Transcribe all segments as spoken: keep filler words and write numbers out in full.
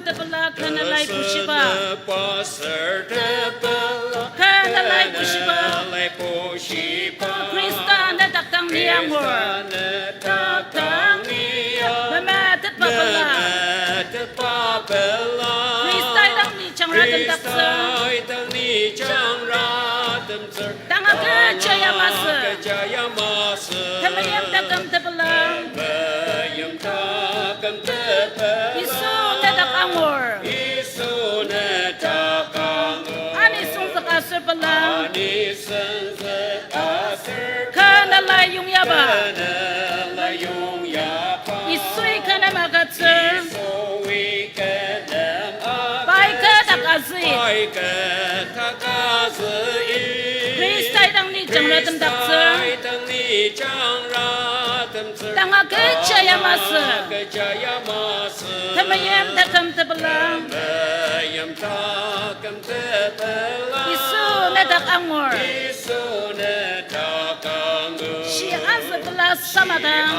tepela kü na lai bushiba. Kü na lai bushiba. Khrista ne dak dang ni angur. Memetetba pela. Khrista dang ni jangratemdaktsü. Tanga kecha ya masü. Temeim taküm tepela. Yisu ne dak angur. Ani songzük aser pela. Kü na lai yongyaba. Yisui kü nem agütsür. Pai kü dak azü. Khrista dang ni jangratemdaktsü. Tanga kecha ya masü. Temeim taküm tepela. Yisu ne dak angur. Shi azü pela samadang.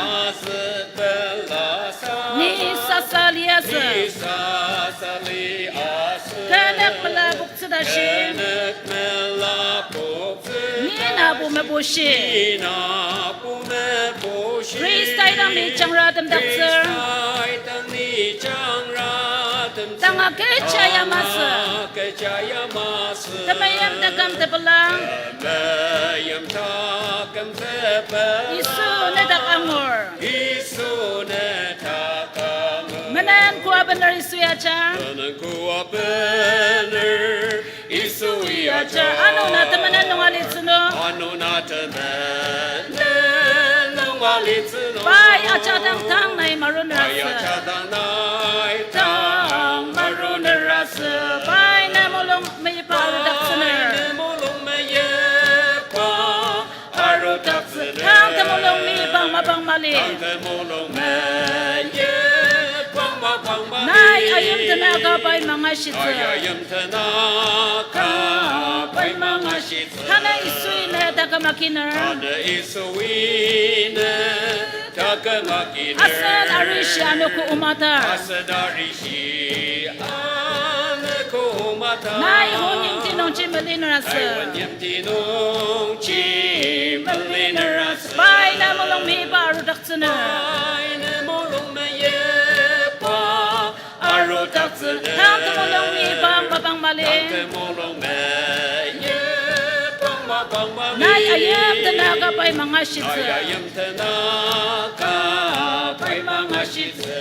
Ni sasa liasü. Kü nük mela poktsü tashi. Ni na bu mebushi. Khrista dang ni jangratemdaktsür. Tanga kecha ya masü. Temeim taküm tepela. Yisu ne dak angur. Menen koa bener Yisu ya ja. Yisu ya ja. Ano na temenen nung alitsü nung. Pai ajak dang tang nai maruner asü. Tang maruner asü. Pai ne mulung meyipa arudaktsüner. Tang temulung meyipang mapang mali. Nai ayimtena ka pai mangashitsü. Tanü Yisui ne taküm akiner. Asen arishi anogo omata. Nai honyimti nungji meliner asü. Pai ne mulung meyipa arudaktsüner. Tang temulung meyipang mapang mali. Nai ayimtena ka pai mangashitsü.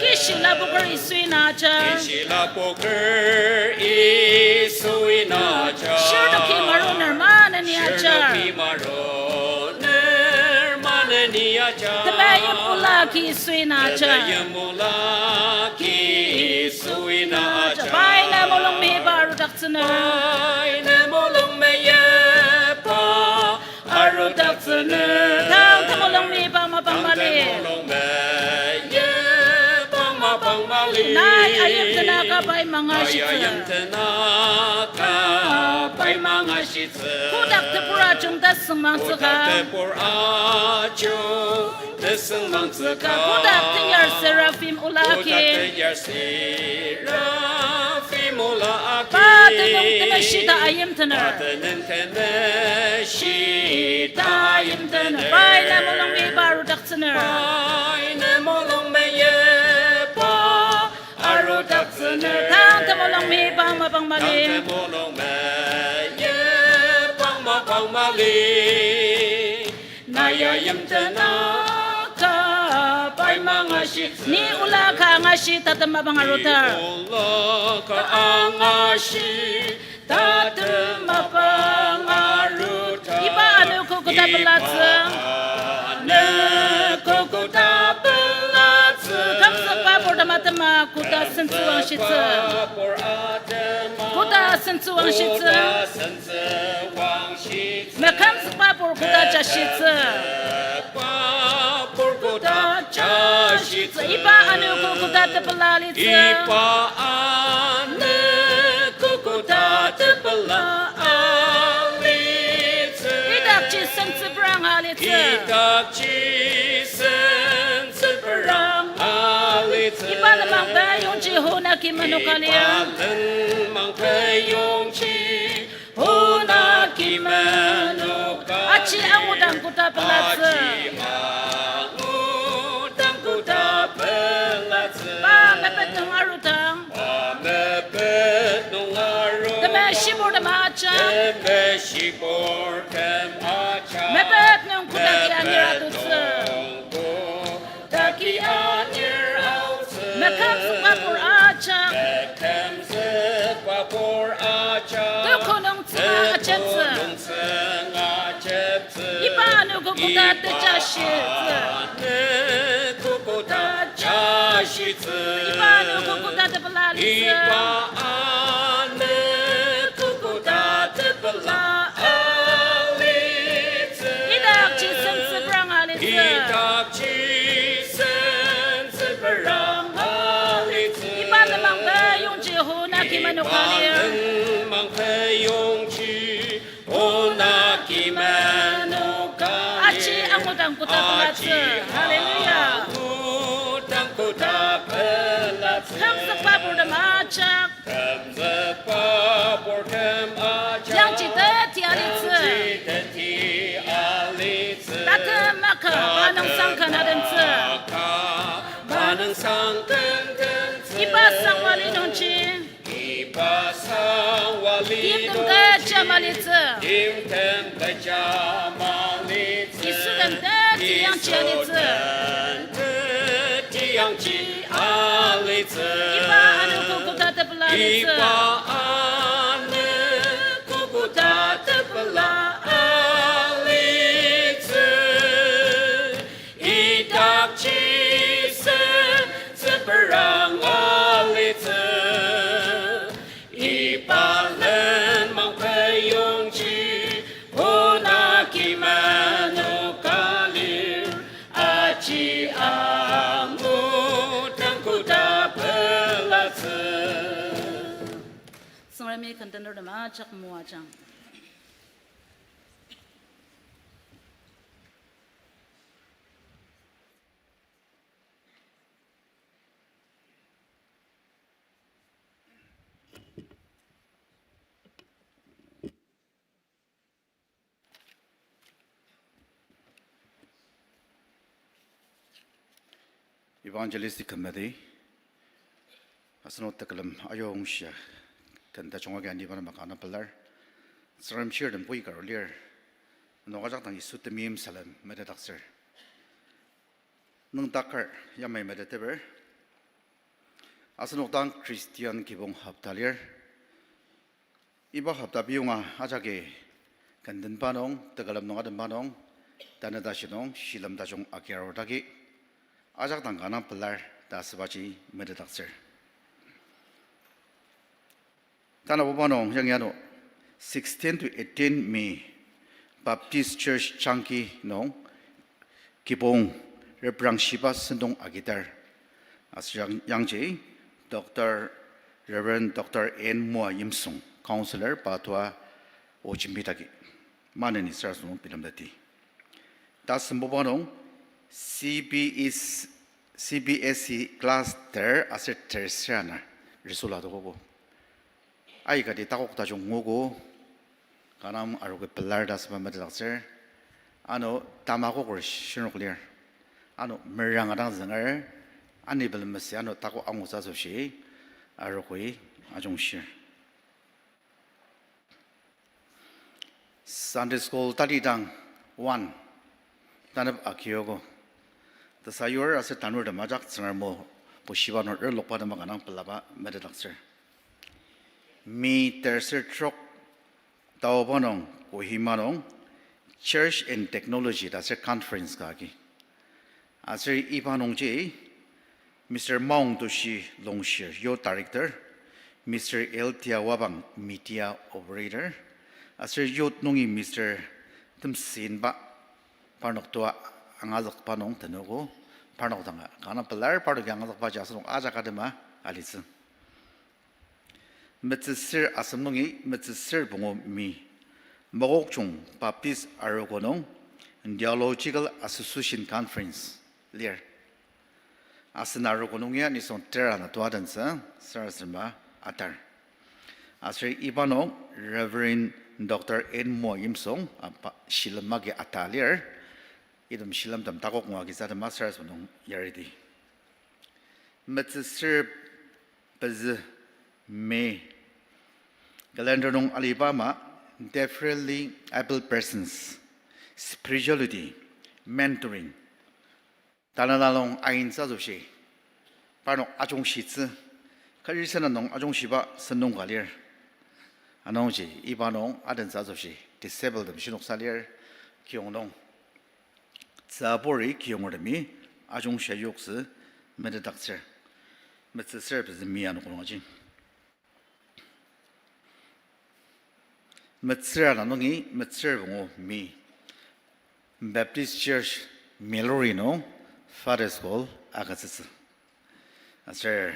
Kishi lapoker Yisui na aja. Shirnoki maruner maneni aja. Temeim olaki Yisui na aja. Pai ne mulung meyipa arudaktsüner. Tang temulung meyipang mapang mali. Nai ayimtena ka pai mangashitsü. Kotak tebur ajung tesüngmangtsüka. Kotak tenyar seraphim olaki. Pa tenüng temeshi ta ayimtener. Pai ne mulung meyipa arudaktsüner. Tang temulung meyipang mapang mali. Nai ayimtena ka pai mangashitsü. Ni ola ka angashi tatem mapang aruta. Ola ka angashi tatem mapang aruta. Iba anogo koda pelatsü. Anogo koda pelatsü. Kümzükba pur tema tema koda sentsü wangshitsü. Koda sentsü wangshitsü. Mekümzükba pur koda jashitsü. Koda jashitsü. Iba anogo koda tepela alitsü. Iba anogo koda tepela alitsü. Idakji sentsüprang alitsü. Idakji sentsüprang alitsü. Iba lenmang pai yongji honaki Manoka lir. Iba lenmang peyongji, ona ki manoka lir. Aji angudang koda pelatsü. Aji angudang koda pelatsü. Pa mepet nung arudang. Pa mepet nung arudang. Temeshibur tema ajak. Temeshibur tema ajak. Mepet nung koda ki anir aotsü. Mepet nung ko- Taki anir aotsü. Mekümzükba pur ajak. Mekümzükba pur ajak. Tuko nung tsünga ajeptsü. Tuko nung tsünga ajeptsü. Iba anogo koda tejashitsü. Iba anogo koda tejashitsü. Iba anogo koda tepela alitsü. Iba anogo koda tepela alitsü. Idakji sentsü perang alitsü. Idakji sentsü perang alitsü. Iba lenmang peyongji ona ki manoka lir. Iba lenmang peyongji ona ki manoka lir. Aji angudang koda pelatsü. Aji Hallelujah. Angudang koda pelatsü. Kümzükba purtem ajak. Kümzükba purtem ajak. Yangji teti alitsü. Yangji teti alitsü. Tatem maka, pa nung sangken adentsü. Tatem maka, pa nung sangken dentsü. Iba sangwali nungji. Iba sangwali nungji. Timtem kecha malitsü. Timtem kecha malitsü. Yisudem teti yangji alitsü. Yisudem teti yangji alitsü. Iba anogo koda tepela alitsü. Iba anogo koda tepela alitsü. Idakji sentsü perang alitsü. Iba lenmang peyongji ona ki manoka lir. Aji angudang koda pelatsü. Tsüngremi kentenertem ajak moajang. Evangelistic committee, asenok tekülem ayongshia, ken tajung agi aniba nem kanga pelar, Tsüngrem shirtem pui karu lir, nokajak dang Yisu temeim salem metetdaktsür. Nüngdaker yamai meteteper. Asenok dang Christian kibong hopta lir. Iba hopta piyonga ajaki kendenba nung, tekülem nung adenba nung, tanü tashi nung, shilem tajung agi arur dagi, ajak dang kanga pelar ta asübaji metetdaktsür. Tanabuba nung yangi ano sixteen to eighteen May Baptist Church Changki nung kibong reprang shiba sentong agitar. Aser yang, yangji Doctor, Reverend Doctor N Moa Yimsung, Counselor, pa tua o jembidaki. Maneni sarasadem nung bilemdakti. Tasembuba nung C B S, C B S E class ter aser ter ser ana result adokogo. Aikati takok tajung nguogo, kanga arogo pelar ta asüba metetdaktsür, ano tamakoker shinrok lir, ano meranga dang zünger, ani bilemtsü ano takok angutsü asoshi, arogoi ajungshir. Sunday school talidang one, tanep akiogo. Tesayur aser tanurtem ajak Tsüngrem o bushiba nung relokba tema kanga pelaba metetdaktsür. May terser trok taoba nung Kohima nung Church and Technology ta aser conference ka agi. Aser iba nungji Mister Maongtoshi Longshir, Youth Director, Mister L Tiawabang, Media Operator, aser Youth nungi Mister Temsinba, parnok tua angazükba nung tenogo, parnok danga kanga pelar, parnoki angazükbaji asenok ajak atema alitsü. Metsüsür asem nungi metsüsür pungu May, Mokokchung Baptist Arogo nung Theological Association Conference lir. Asen arogo nung ya nisung tera na tua tentsü, sarasadema atar. Aser iba nung Reverend Doctor N. Mo Yimsung, apa, shilem agi ata lir, item shilemtem takok ngua agitsü atema sarasadem nung yariti. Metsüsür pezü, May. Calendar nung aliba ama, Differently Abled Persons, Spirituality, Mentoring. Tanela nung aintsü asoshi, parnok ajungshitsü, kari sena nung ajongshiba sentong ka lir. Anungji iba nung adentsü asoshi, disabled tem shinoksa lir, kiyong nung. Tsüburi kiyongertemi ajungshia yoktsü metetdaktsür. Metsüsür pezü May anogo nung aji. Metsür ana nungi metsür pungu May, Baptist Church Meluri nung Father's Call agütsütsü. Aser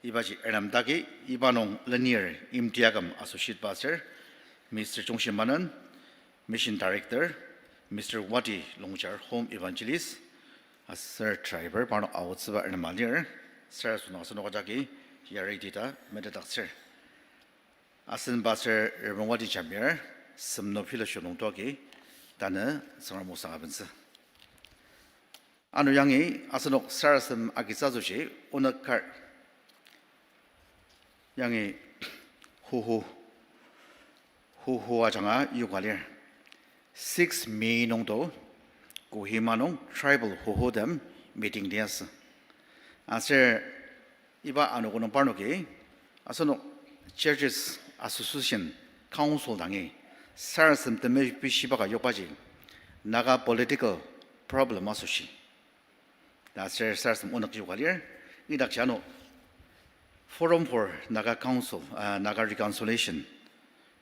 ibaji ernemdaki iba nung lenir imtiaküm Associate Pastor, Mister Chungshi Manan, Mission Director, Mister Wati Longchar, Home Evangelist, aser driver parnok aotsüba ernema lir, sarasadem nung asenok ajaki yariti ta metetdaktsür. Asen Pastor Reverend Wati Jamir, Semno Fellowship nung toagi, tanü Tsüngrem o sanga bentsü. Ano yangi asenok sarasadem agitsü asoshi onük kar. Yangi huhu, huhu ajanga yoka lir. Six May nungto Kohima nung tribal huhutem meeting liasü. Aser iba anogo nung parnoki asenok Churches Association Council dangi sarasadem temeshi baka yokbaji Naga political problem asoshi ta aser sarasadem onük yoka lir. Idakji ano Forum for Naga Council, ah, Naga Reconciliation,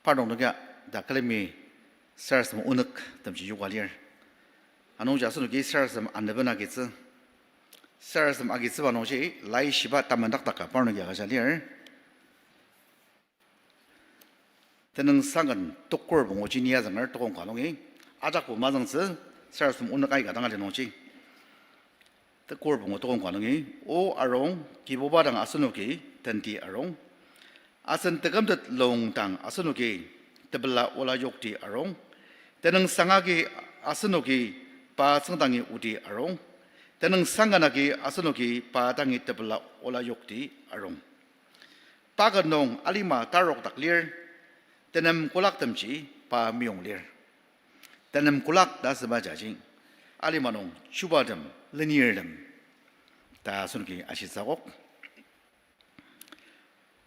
parnok nungya ta külemi sarasadem onük temji yoka lir. Anungji asenoki sarasadem anepben agitsü. Sarasadem agitsüba nungji laishiba tamendakdaka parnoki agüja lir. Tenüngsangken tukur pungu ji ni azünger tokong ka nungi, ajakbo mazüngtsü sarasadem onük aika dang ali nungji. Tukur pungu tokong ka nungi, O arung, Kibuba dang asenoki tenti arung. Asen tekümtet lung dang asenoki tepela ola yokti arung. Tenüngsang agi asenoki pa tsüngdangi oti arung. Tenüngsangken agi asenoki pa dangi tepela ola yokti arung. Pa ket nung alima tarokdak lir, tenem kolaktemji pa meyong lir. Tenem kolak ta asüba jaji, alima nung chubatem, lenirtem ta asenoki ashitsü akok.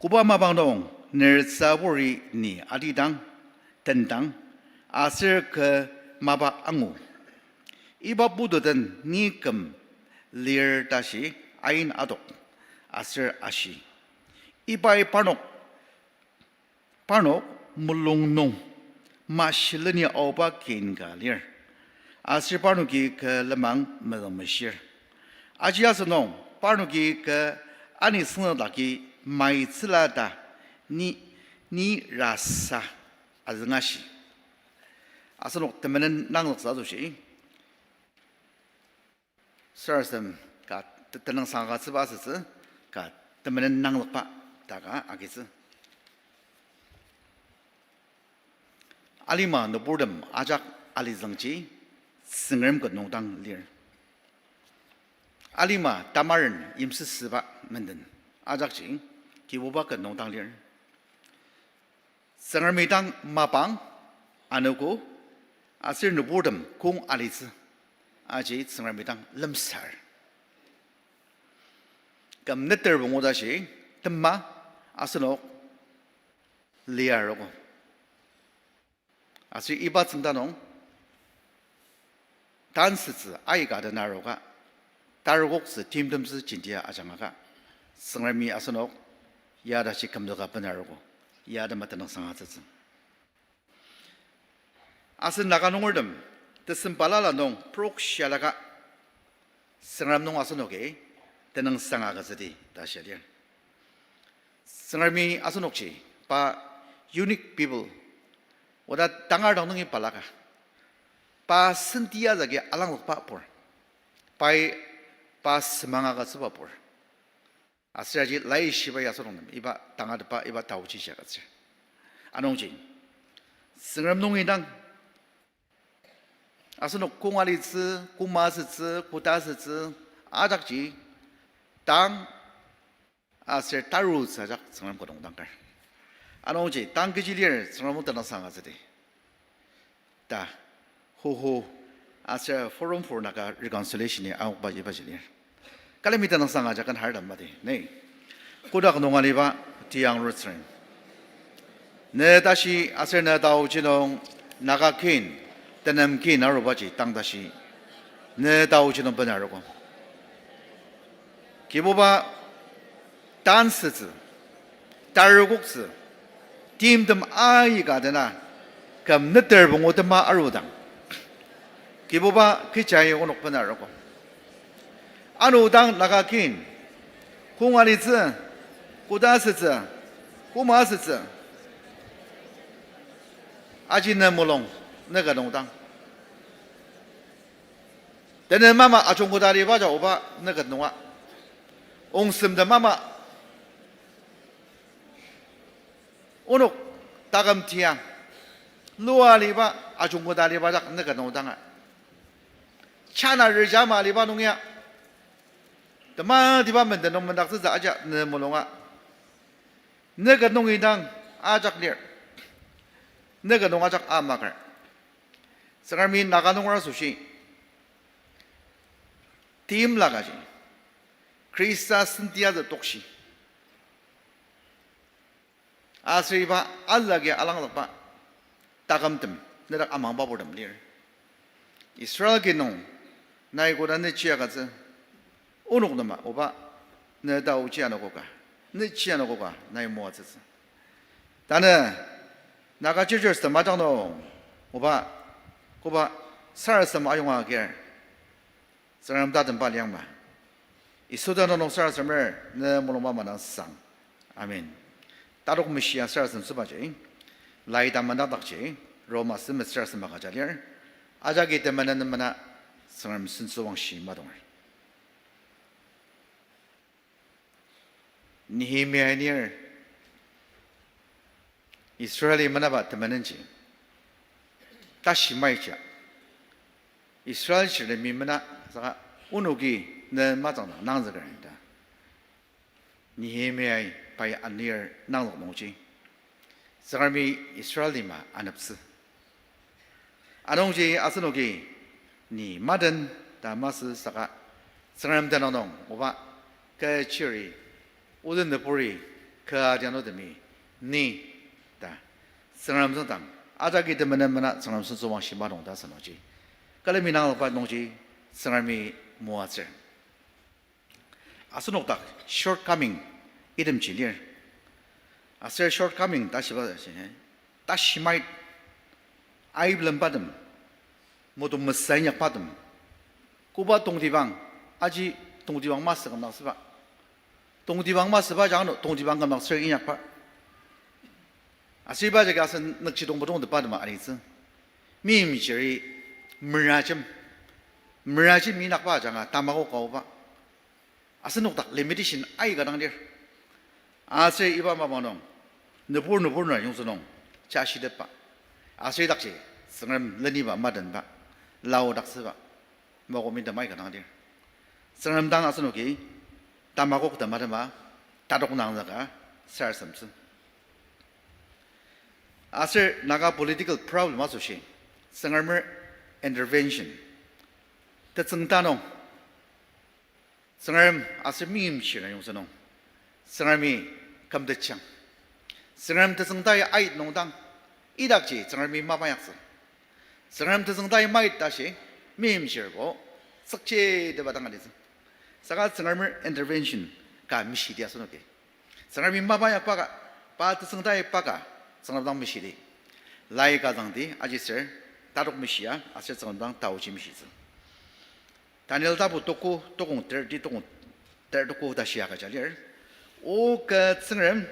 Koba mapang nung ner tsüburi ni alidang, tendang, aser kü mapa angu. Iba putu den ni küm lir tashi ain adok, aser ashi, ibai parnok parnok mulung nung mashileni aoba kin ka lir, aser parnoki kü lenmang meleng meshir. Aji asünung parnoki kü ani süngnedaki maitsüla ta ni, ni rasa azüngashi. Asenok temenen nangzüktsü asoshi sarasadem ka te-, tenüngsang agütsüba asütsü, ka temenen nangzükba ta ka agitsü. Alima nüburtem ajak alizüngji Tsüngrem ket nung dang lir. Alima tamaren yimsüsüba menden ajakji Kibuba ket nung dang lir. Tsüngremi dang mapang, anogo, aser nüburtem kong alitsü, aji Tsüngremi dang lemsar. Küm neter pungu tashi, tema, asenok lia arogo. Aser iba tsüngda nung tansütsü aika den aroka, tarokoktsü timtemtsü jintia ajangaka, Tsüngremi asenok ya tashi kümzüka benarogo, ya tema tenüngsang agütsütsü. Asen Naga nungertem tesem balala nung prok shialaka, Tsüngrem nung asenoki tenüngsang agütsüdi ta shia lir. Tsüngremi asenokji pa unique people, oda tangar dang nungi balaka, pa senti azagi alangzükba pur. Pai pa semang agütsüba pur. Aser aji laishiba ya asenok nem iba tangatetba iba taochi shia agütsür. Anungji, Tsüngrem nungi dang, asenok kongalitsü, komasütsü, kotasütsü, ajakji, tang, aser tarutsü ajak Tsüngrem kodong dangkar. Anungji, tang kechi lir Tsüngrem o tenüngsang agütsüdi ta, Huhu, aser Forum for Naga Reconciliation-i angukba ibaji lir. Külemi tenüngsang ajak ken hartem madi, ne. Kotak nung aliba tiang rutsüng, ne tashi aser ne taochi nung Naga kin, tenem kin arubaji tang tashi ne taochi nung benarogo. Kibuba, tansütsü, tarokoktsü, timtem aika dena, küm neter pungutema arudang, Kibuba, kechi onok benarogo. Ano dang Naga kin, kongalitsü, kotasütsü, komasütsü, aji ne mulung, ne ket nung dang, tenem ama ajungketa aliba ja oba ne ket nunga, ongsemtem ama onok taküm tia lua aliba, ajungketa aliba jak ne ket nung danga, chana reja ama aliba nung ya, tematiba menden nung mendaktsütsü aji ne mulunga, ne ket nungi dang ajak lir, ne ket nung ajak amaker. Tsüngremi Naga nunger asoshi timla kaji, Khrista sentiazü tokshi, aser iba alagi alanglokba takümtem, nedak amangba purtem lir. Israel ki nung, nai koda ne chia agütsü, onok nema oba, ne taochi anogo ka, ne chi anogo ka nai moatsütsü. Tanü Naga churches temajak nung, oba, koba sarasadem ayonga agir, Tsüngrem tatemba liangma. Yisu tenüng nung sarasademer ne mulungba manang sang. Amen. Tatok meshia sarasadem sübaji, lai tamendakdakji, Roma semet sarasadem agüja lir. Ajaki temenen mena Tsüngrem sentsüwangshi madonger. Nehemia nir Israeli menaba temenenji tashi maija, Israel shirtemi mena saka onoki ne matsangdang nangzüker ta Nehemiai pai anir nangzük nungji, Tsüngremi Israel lima aneptsü. Anungji asenoki ni maden ta masü saka, Tsüngrem tenüng nung oba kü chiri, ozü nüburi kü adianutemi ni ta Tsüngrem tsüngdang ajaki temenen mena Tsüngrem sentsüwangshi madong ta asenoki külemi nangzükba nungji Tsüngremi moatsür. Asenok dak shortcoming itemji lir. Aser shortcoming ta shiba, tashi mait, aiblembatem, motom mesainyakbatem, koba tongtibang, aji tongtibang masü kümdang süba. Tongtibang masüba jang ano tongtibang kümdang ser inyakba. Aser iba jagi asen nükjidong bodong tepa tema alitsü. Meimchiri merajem, merajem inyakba ajanga tamakok aoba. Asenok dak limitation aika dang lir. Aser iba mapang nung, nübur nübur nung yongzü nung, jashitetba. Aser idakji, Tsüngrem leniba madenba, laodaktsüba, makomi temai ka dang lir. Tsüngrem dang asenoki, tamakok tema tema, tatok nangzüka, sarasademtsü. Aser Naga political problem asoshi, Tsüngremer intervention, tetsüngda nung, Tsüngrem aser meimchir na yongzü nung, Tsüngremi kümtetjang. Tsüngrem tetsüngdai ait nung dang, idakji Tsüngremi mapa inyaktsü. Tsüngrem tetsüngdai mait tashi, meimchirbo, tsükchitepa dang alitsü. Saka Tsüngremer intervention ka meshidi asenoki, Tsüngremi mapa inyakba ka, pa tetsüngdai pa ka, Tsüngrem dang meshidi. Lai ka zangdi, ajiser, tatok meshia, aser Tsüngrem dang taoji meshitsü. Daniel tapu tuku, tukong ter, di tukong ter tuku ta shia kaja lir. O kü Tsüngrem,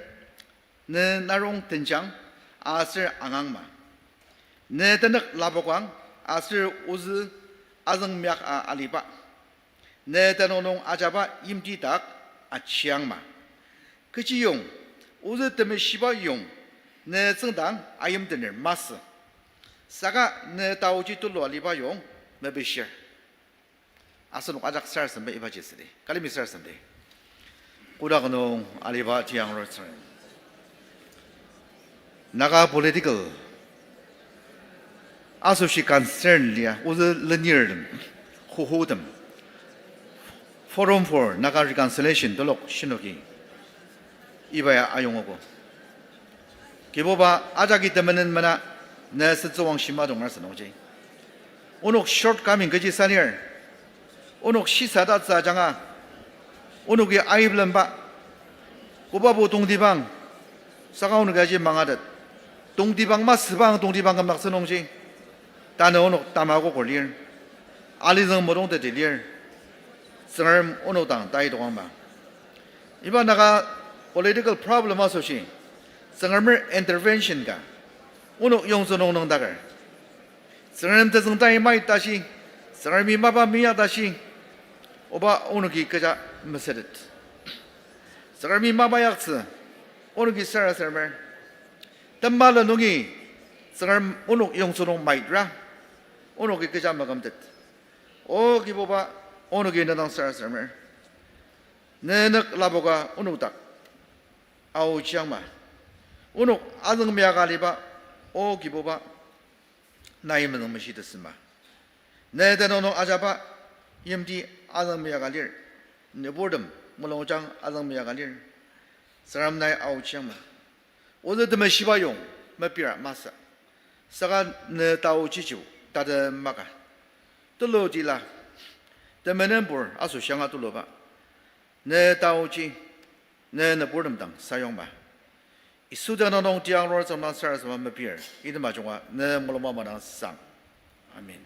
ne narong tenjang aser angangma. Ne tenük lapokang aser ozü azüng miak a aliba. Ne tenüng nung ajaba yimti dak achiangma. Kechiyong, ozü temeshiba yong, ne tsüngdang ayimtener masü. Saka ne taoji tulua aliba yong mepishir. Asenok ajak sarasademba ibaji südi. Kalemi sarasademdi. Kotak nung aliba tiang rotsüren. Naga political asoshi concern lia ozü lenirtem, huhutem, Forum for Naga Reconciliation telok shinoki iba ya ayongogo. Kibuba ajaki temenen mena ne sentsüwangshi madonga asünungji. Onok shortcoming kechi sanir. Onok shisatsü ajanga. Onoki aiblemba. Kobabu tongtibang. Saka onoki aji mangatet. Tongtibang masübang tongtibang kümdaktsü nungji. Tanü onok tamakokor lir. Alizüng mudong teti lir. Tsüngrem onok dang tai tokangma. Iba Naga political problem asoshi, Tsüngremer intervention ka, onok yongtsü nung nüngdaker. Tsüngrem tezüng tai mai tashi, Tsüngremi mapa miya tashi, oba onoki kecha mesetet. Tsüngremi mapa yaktsü, onoki sarasademer. Temala nungi, Tsüngrem onok yongtsü nung maitra, onoki kecha makümtet. O Kibuba, onoki ne dang sarasademer. Ne nük lapoka onok dak aochiangma. Onok azüng miaka aliba, O Kibuba, nai menüng meshi tesüma. Ne tenüng nung ajaba yimti azüng miaka lir. Nüburtem mulungjang azüng miaka lir. Tsüngrem nai aochiangma. Ozü temeshiba yong mepira masü. Saka ne taoji jio tatem maka. Tulu tila. Temenenpur asoshi anga tuluba. Ne taoji, ne nüburtem dang sayongma. Yisu tenüng nung tiang ror tsüngdang sarasadema mepir, item ajunga ne mulungba madang sang. Amen.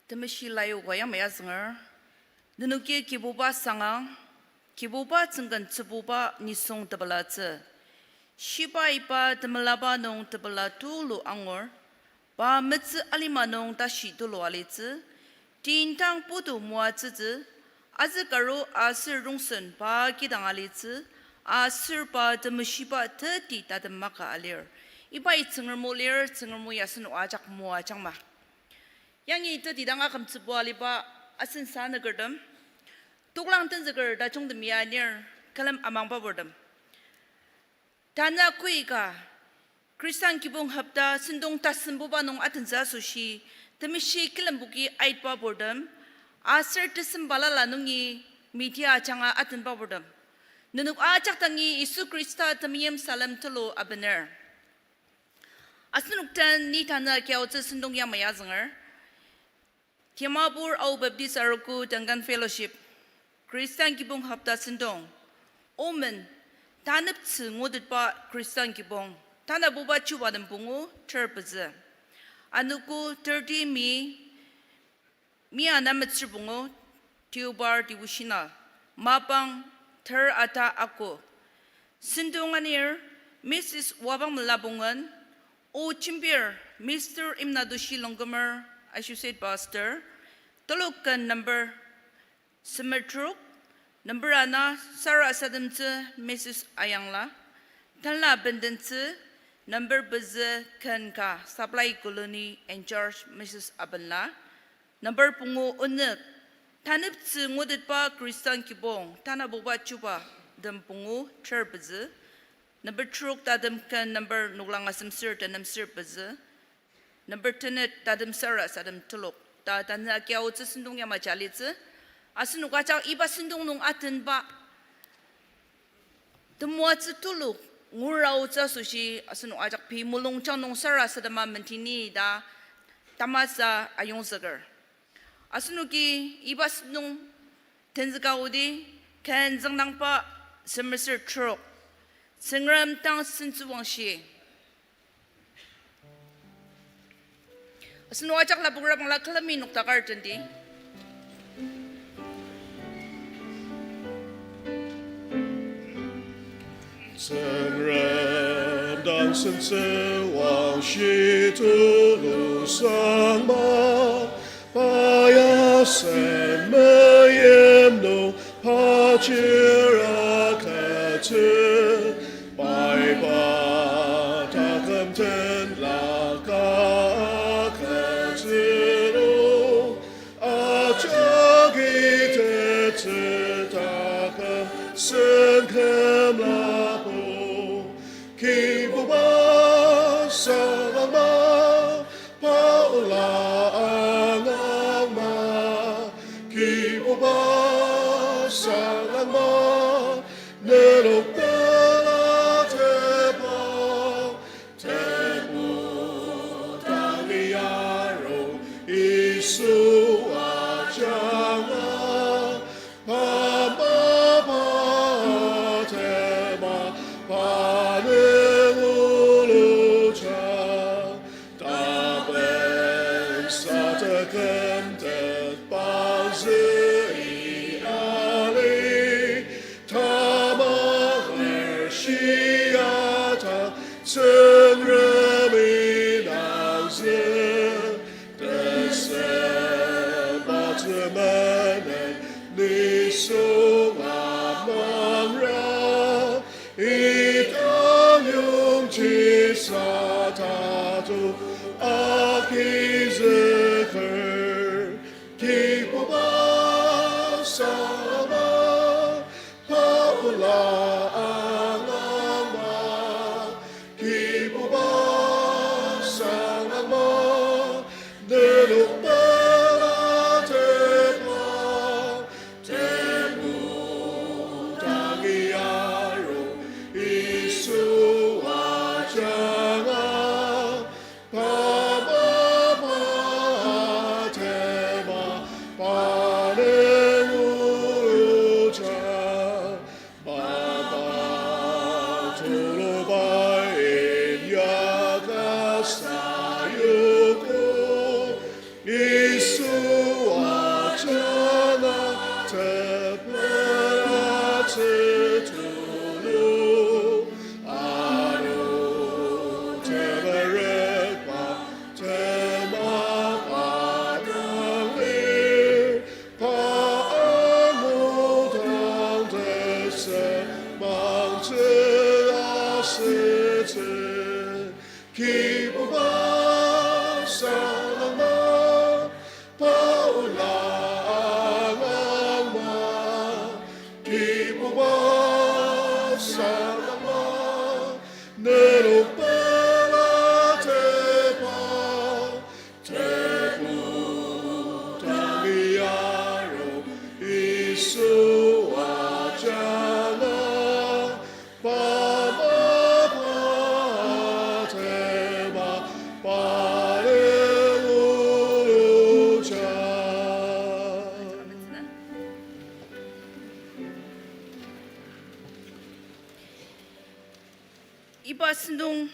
Temeshi layoka yamai azünger, nenoki Kibuba sangang, Kibuba tsüngken tsübuba nisung tepelatsü. Shiba iba temelaba nung tepela tulu angur, pa metsü alima nung tashi tulu alitsü, tindang putu moatsütsü, azükaru aser rongsen pa kidang alitsü, aser pa temeshiba teti tatem maka alir. Ibai Tsüngrem o lir, Tsüngrem o ya asenok ajak moajangma. Yangi teti dang akümtsübo aliba asen sanükertem, toklang tenzüker tajungtem ya anir, külem amangba purtem. Tanü koika, Khristan kibong hopta sentong tasembuba nung atentsü asoshi, temeshi külembuki aitba purtem, aser tesem balala nungi media ajanga atenba purtem. Nenok ajak dangi Yisu Khrista temeim salem tulu abener. Asenok den ni tanü kiaotsü sentong yamai azünger. Dimapur Ao Baptist Arogo Duncan Fellowship, Khristan kibong hopta sentong. Omen, taneptsü ngutetba Khristan kibong, tanabuba chubatem pungu ter pezü. Anogo thirty May, mi ana metsür pungu, Deobar devotional, mapang ter ata ako. Sentong anir, Missus Wabang Melabongen, O jembir, Mister Imnadoshi Longkumer, Associate Pastor, telok ken number semer trok, number ana sarasademtsü Missus Ayangla, tenla bendentsü number pezü ken ka Supply Colony in charge Missus Abenla, number pungu onük, taneptsü ngutetba Khristan kibong, tanabuba chubatem pungu ter pezü, number trok tatem ken number noklang asemser tenemser pezü, number tenet tatem sarasadem telok ta tanü akiaotsü sentong yamaji alitsü. Asenok ajak iba sentong nung atenba temoatsü tulu nguraotsü asoshi asenok ajak pei mulungjang nung sarasadema mentini ta tamasa ayongzüker. Asenoki iba sentong tenzüka odi ken züngdangba semer ser trok, Tsüngrem dang sentsüwangshi. Seno ajak lapoker bangla külemi noktakar tendi. Tsüngrem dang sentsü wangshi tulu sangma, pa ya sen meyim nung pa chir agütsü, pai pa taküm tenla ka agütsü nung, ajaki tetsü taküm sen kümlapo. Kibuba salangma, pa ola angangma. Kibuba salangma, nenok pela tepa. Tebu tangi arung Yisu ajanga, pa mapa atema pa nung uluja, tapen satekümtet pazü i ali, tamanger shiata Tsüngremi nangzü, tesem atsü menen nisung amangra, idang yongji sa tatu agizüker. Kibuba salangma, pa ola angangma. Kibuba salangma, nenok pela tepa. Tebu tangi arung Yisu ajanga, pa mapa atema pa nung uluja, mapa tuluba inyaka sayuku, Yisu ajanga tepela tsü tulu, ano temerükba temaba dang lir, pa angudang tesem mangtsü asütsü. Kibuba salangma, pa ola angangma. Kibuba salangma, nenok pela tepa. Tebu tangi arung Yisu ajanga, pa mapa atema pa nung uluja. Iba sentong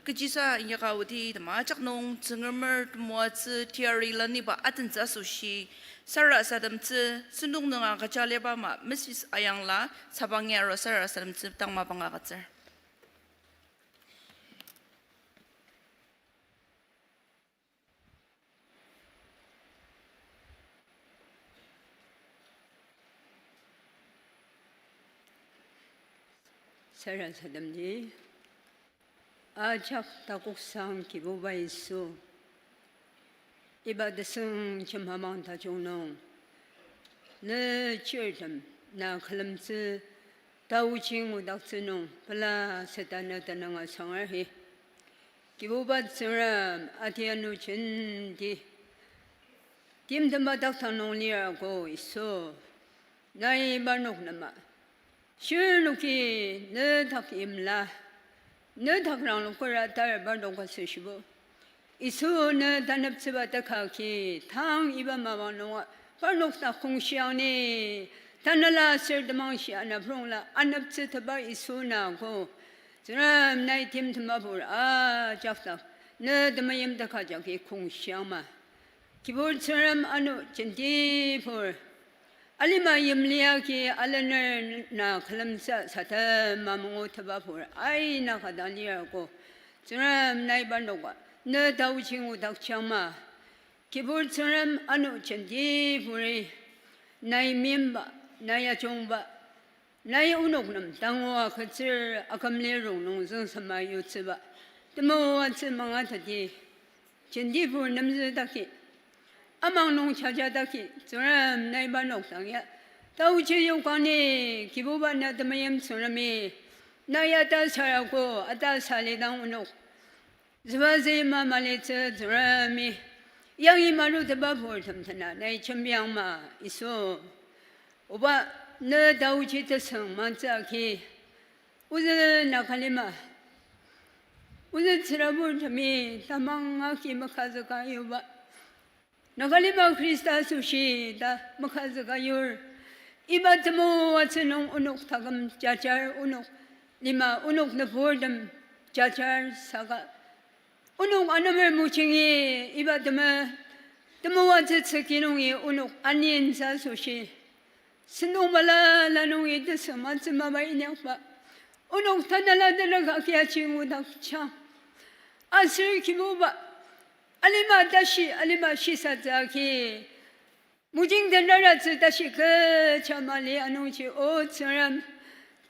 kechisa inyaka odi tema ajak nung Tsüngremer temoatsü teyari leniba atentsü asoshi sarasademtsü sentong nunga kecha aliba ama Missus Ayangla sabangi arua sarasademtsü tang mapang agütsür. Sarasademdi, ajak takoksang Kibuba Yisu, iba tesüng jemamang tajung nung, ne chirtem na külemtsü taoji ngudaktsü nung pela seta ne tenüng asangar hi. Kibuba Tsüngrem atianu jenti timtem adak tanung lir ako Yisu, nai parnok nema shirnoki ne dak imla, ne dak rangloker atar parnok asüshibo. Yisu ne taneptsüba teka ki tang iba mapang nunga parnok dak kongshiang ni tanela aser temangshi anaprongla aneptsü teba Yisu nako. Tsüngrem nai timtem abur ajak dak ne temeim teka jagi kongshiang ma. Kibur Tsüngrem ano jentibur. Alima yimli agi alener na külemsa sadema mangu tebabur aina ka dang lir ko. Tsüngrem nai parnoka ne taochi ngudakjang ma. Kibur Tsüngrem ano jentiburi. Nai meimba, nai ajungba, nai onok nem tangua ketsür akümli rongnung züngsema yutsüba, temoatsü mangateti, jentibur nemzü daki, amang nung jaja daki, Tsüngrem nai parnok dang ya taochi yokani, Kibuba na temeim Tsüngremi, na ya ta sarago, ata sali dang onok zübazi ma malitsü Tsüngremi, yangi marutepa purtem tena nai jembiang ma Yisu. Oba ne taochi tesüng mantsü agi, ozü Nagalima, ozü tsürabur temi tamang agi makazüka yuba Nagalima Khrista asoshi ta makazüka yur. Iba temoatsü nung onok taküm jajar, onok lima, onok nüburtem jajar saka, onok anemer mojingi iba teme-, temoatsü tsüki nungi onok aninsa asoshi sentong balala nungi tesüng mantsü mapa inyakba, onok tanela tenük agi aji ngudakjang. Aser Kibuba, alima tashi, alima shisatsü agi mojing tenaratsü tashi kecha mali anungji, O Tsüngrem,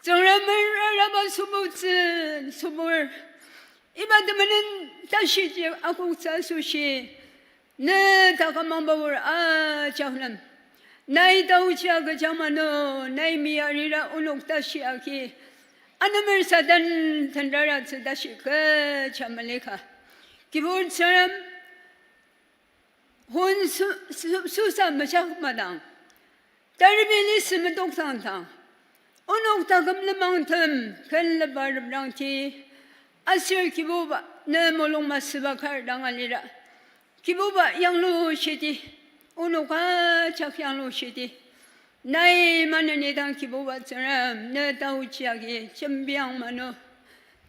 Tsüngrem raraba sübutsü, sübur, iba temenen tashiji akoktsü asoshi, ne taküm mangbabur ajak nem, nai taochi agüjang mano, nai meyarira onok tashi agi anemer Satan tenaratsü tashi kecha malika. Kibur Tsüngrem, hon su-, su-, süsa mejak madang, taribi lisa metoktsüngdang, onok taküm lenmangtem ken leba reprangti, aser Kibuba ne mulung masüba kar dang alira, Kibuba yanglushidi, onok ajak yanglushidi, nai maneni dang Kibuba Tsüngrem ne taochi agi jembiang mano,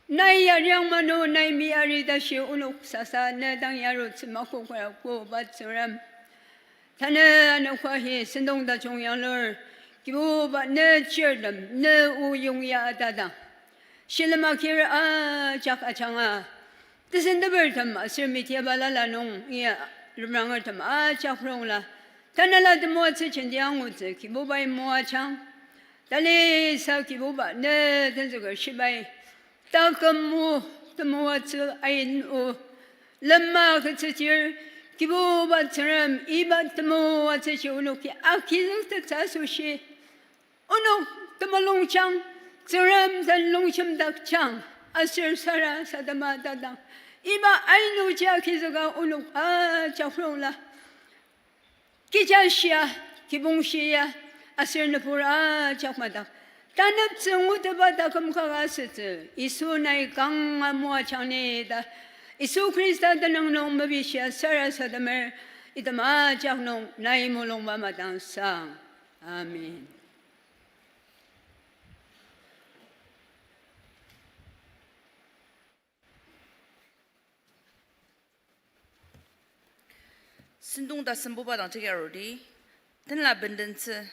nai yariang mano, nai meyari tashi onok sasa ne dang yarutsü makoker Kibuba Tsüngrem. Tanü anogo ahi sentong tajung yanglur, Kibuba ne chirtem ne o yongya atadang, shilem akir ajak ajanga, tesentepertem aser media balala nung ya lemrangertem ajak rongla, tanela temoatsü jenti angutsü Kibubai moajang. Talisa Kibuba ne tenzüker shibai taküm o, temoatsü ain o, lema ketsütir, Kibuba Tsüngrem iba temoatsüji onoki agizüktettsü asoshi, onok temulungjang, Tsüngrem den lungjem dakjang, aser sarasadema tadang, iba ain oji agizüka onok ajak rongla, kecha shia, kibong shia, aser nübur ajak madak, taneptsü nguteba taküm kaka asütsü Yisu nai kanga moajang ni ta, Yisu Khrista tenüng nung mepishia sarasademer, item ajak nung nai mulungba madangsang. Amen. Sentong tasembuba dang jagi arudi, tenla bendentsü.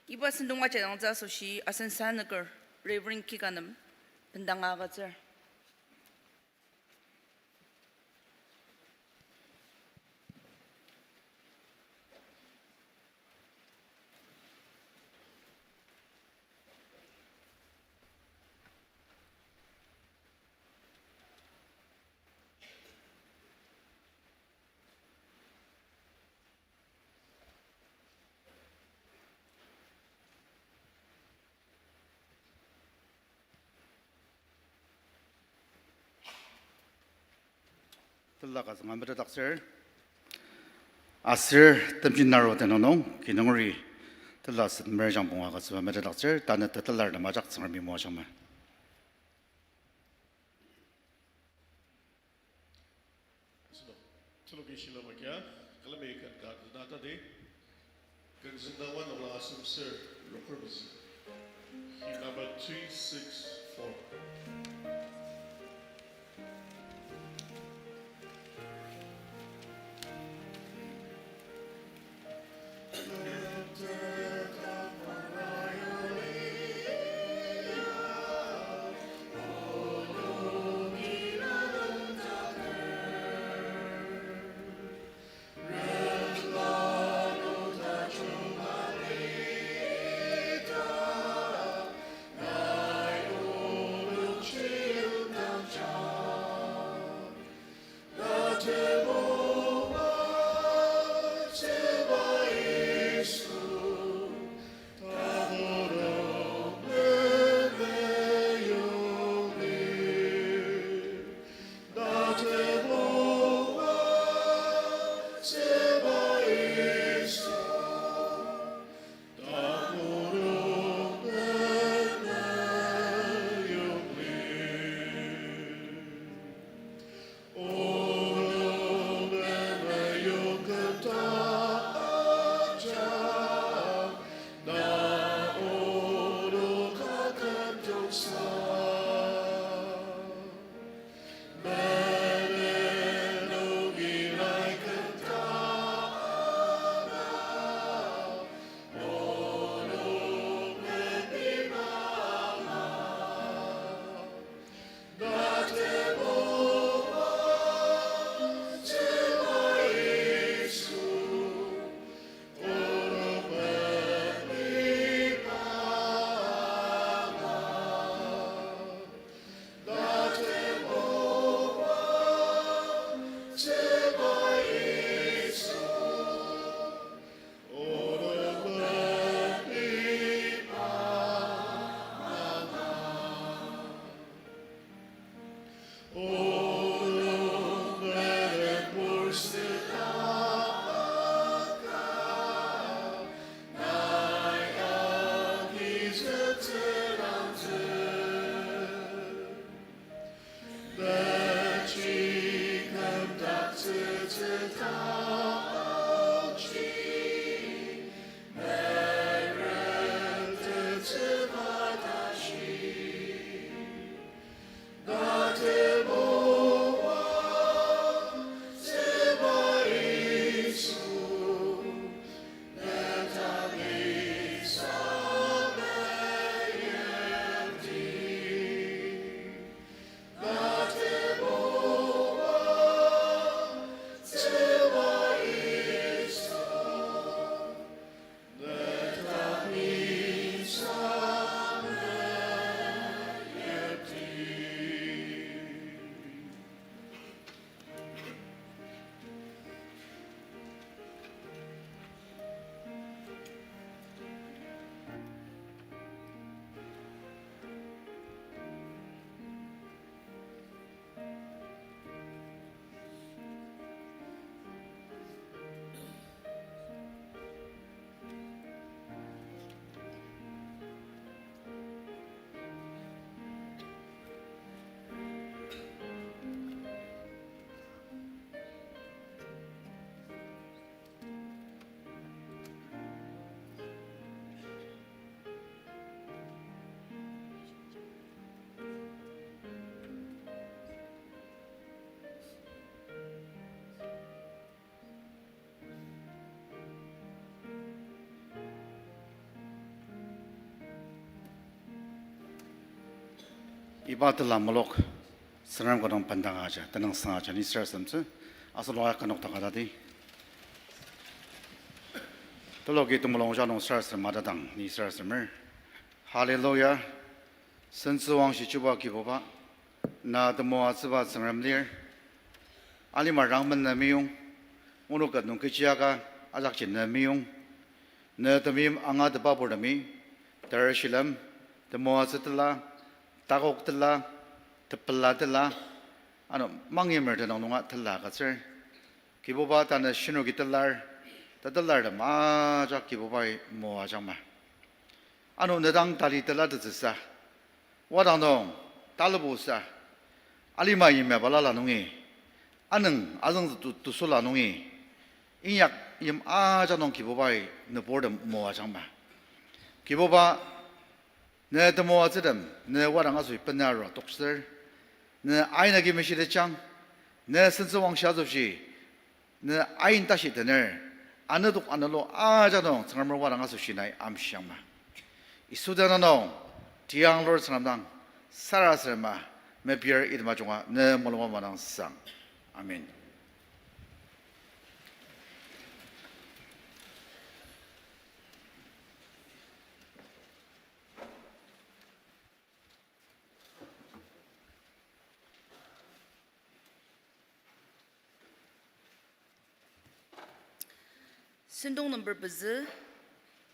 Iba sentong ajidangtsü asoshi asen sanüker Reverend Kika nem bendanga agütsür. Tela kazünga metetdaktsür. Aser temji naro tenüng nung kinungri tela setmer jangpunga kazüba metetdaktsür, tanü tetelar nem ajak Tsüngremi moajangma. Sino, tuluki shilem agia, külemi ken ka tena tadi, ken züngdangwa nungla asem ser roker pezü. Hymn number three six four. Iba tila mulok, Tsüngrem kodang bendanga aja, tenüngsang aja, ni sarasademtsü, asenok ya kü nokdaka tati. Teloki temulung ja nung sarasadema tatang, ni sarasademer. Hallelujah. Sentsüwangshi chuba Kibuba, na temoatsüba Tsüngrem lir. Alima rangmen na meyong, onok ket nung kechi aka ajakji na meyong. Ne temeim angatepa purtemi, tereshilem, temoatsü tila, takok tila, tepela tila, ano mangimer tenüng nunga tila agütsür. Kibuba tanü shinoki telar, tetelar tem ajak Kibubai moajangma. Ano ne dang tali telatettsüsa, wadang nung talebosa, alima yimya balala nungi, anüng azüng tu-, tusula nungi, inyak yim ajak nung Kibubai nüburtem moajangma. Kibuba, ne temoatsütem, ne wadang asoshi bena arua toktsür, ne ain agi meshitejang, ne sentsüwangshi asoshi, ne ain tashi tener, anedok anelu ajak nung Tsüngremer wadang asoshi nai amshiangma. Yisu tenüng nung, tiang lur Tsüngrem dang, sarasadema, mepir item ajunga, ne mulungba madang sang. Amen. Sentong number pezü,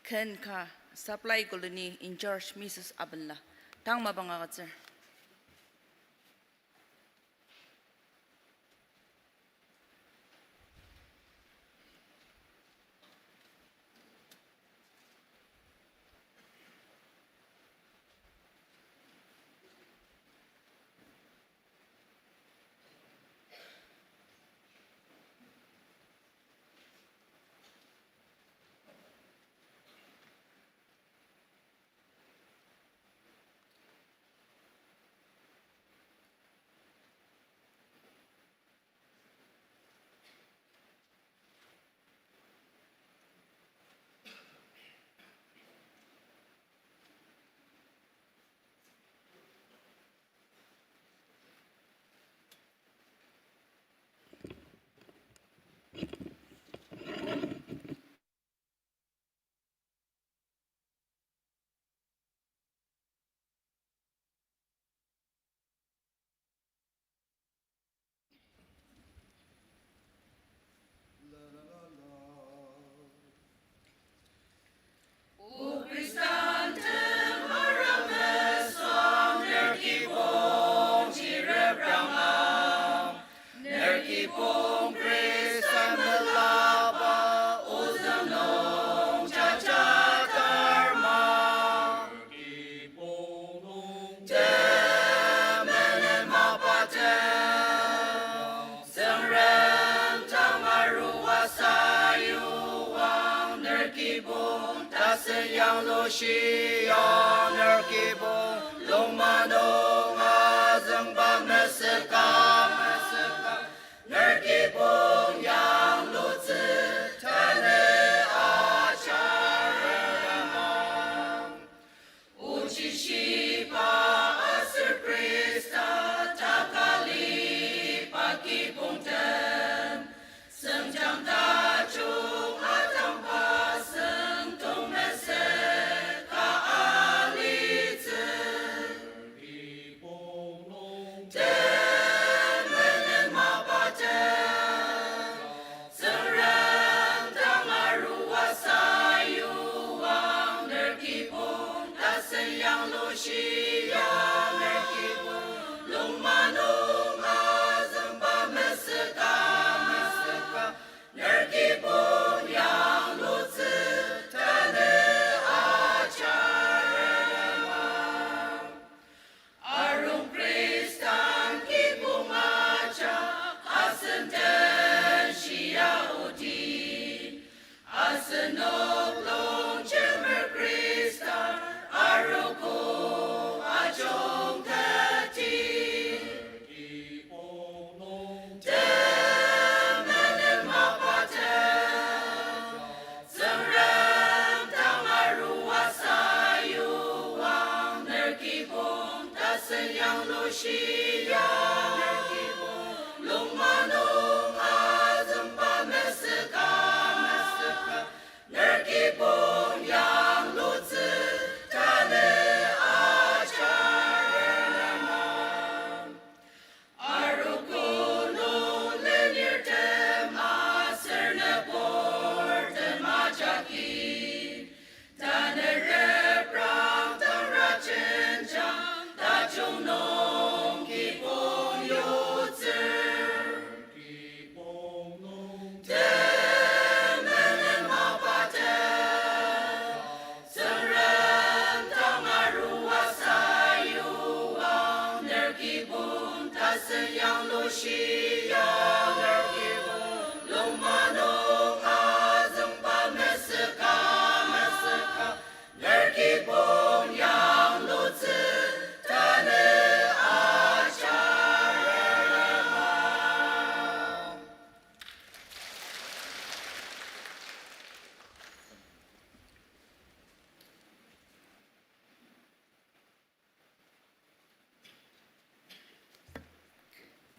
ken ka, Supply Colony in charge Missus Abenla. Tang mapang agütsür. O Khristan tem aremesang, ner kibong chirepranga, ner kibong Khristan melaba ozüng nung jajatarma. Temenen mapatem, Tsüngrem dang arua sayuang, ner kibong tasen yanglushia, ner kibong lungma nung azüngba mesüka, mesüka, ner kibong yanglutsü tanü ajarema. Ochi shiba aser Khrista taka liba kibongtem, süngjang tajung atangba sentong mesüka alitsü. Temenen mapatem, Tsüngrem dang arua sayuang, ner kibong tasen yanglushia, ner kibong lungma nung azüngba mesüka, mesüka, ner kibong yanglutsü tanü ajarema. Arung Khristan kibong ajak asen den shia odi, asenok longjemer Khristan arogo Sen yanglushia, ner kibong lungma nung azüngba mesüka, mesüka, ner kibong yanglutsü tanü ajar. Arogo nung lenirtem aser nübortem ajaki, tanü reprang tangra jenjang tajung nung kibong yutsür. Temenen mapatem, Tsüngrem dang arua sayuang, ner kibong tasen yanglushia, ner kibong lungma nung azüngba mesüka, mesüka, ner kibong yanglutsü tanü ajar.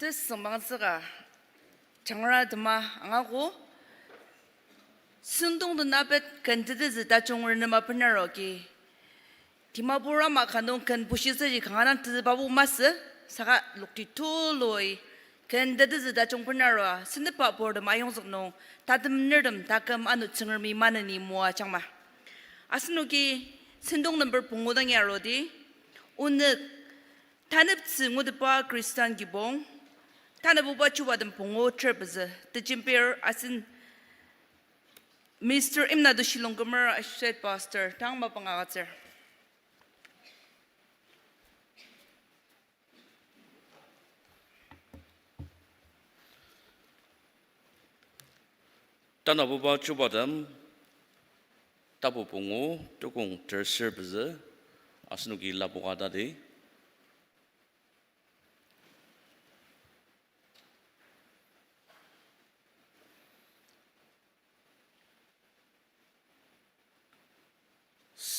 Tesüngmangtsüka jangra tema angago, sentong den apet ken tetezü tajung renema benaroki, Dimapur ama ka nung ken bushitsüji kanga dang tezüba bu masü, saka lokti tului ken tetezü tajung benarua sentepa purtem ayongzük nung tatem nertem taküm ano Tsüngremi maneni moajangma. Asenoki sentong number pungu dang arudi, onük taneptsü ngutetba Khristan kibong, tanabuba chubatem pungu ter pezü, tejembir asen Mister Imnatoshi Longkumer, Associate Pastor, tang mapang agütsür. Tanabuba chubatem, tapu pungu, tukong terser pezü, asenoki lapoka tadi.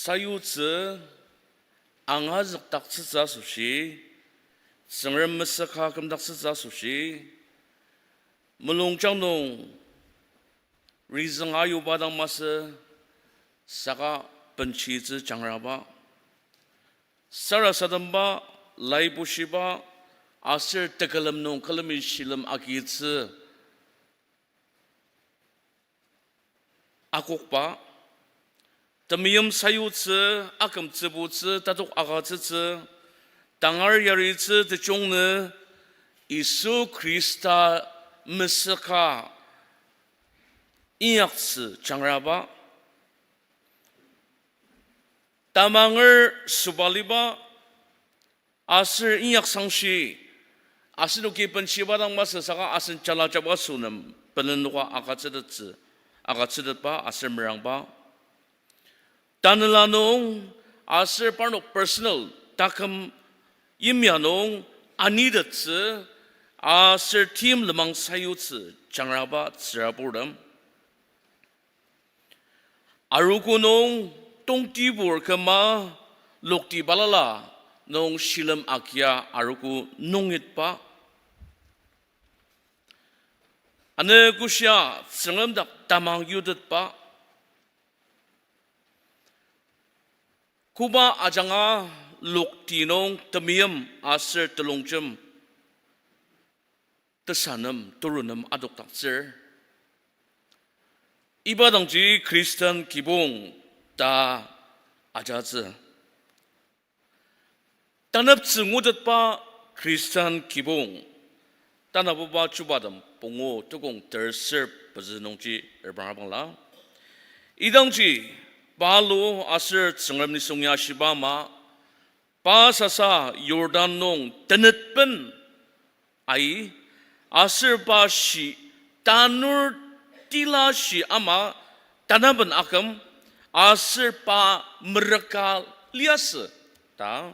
Sayutsü angazükdaktsütsü asoshi, Tsüngrem mesüka kümdaktsütsü asoshi, mulungjang nung rizüng ayuba dang masü, saka benshitsü jangraba, sarasademba, laibushiba, aser tekülem nung külemi shilem agitsü akokba, temeim sayutsü, akümtsübutsü, tatok agütsütsü, tangar yaritsü, techung nü Yisu Khrista mesüka inyaktsü jangraba, tamanger sobaliba, aser inyaksangshi, asenoki benshiba dang masü saka asen jalajaba sünem benenoka agütsütettsü, agütsütetba aser merangba, tanela nung aser parnok personal taküm yimya nung anitettsü aser tim lenmang sayutsü jangraba tsüraburtem, arogo nung tongtibur küma lokti balala nung shilem agia arogo nungitba, anogoshia Tsüngrem dak tamang yutetba, koba ajanga lokti nung temeim aser telongjem tesanem, terunem adokdaktsür. Iba dangji Khristan kibong ta ajatsü. Taneptsü ngutetba Khristan kibong, tanabuba chubatem pungu tukong terser pezü nungji reprangabangla. Idangji, pa lu aser Tsüngrem nisung ya shiba ama, pa sasa Jordan nung tenetben ai, aser pa shi tanur tila shi ama tanaben aküm, aser pa merüka liasü ta,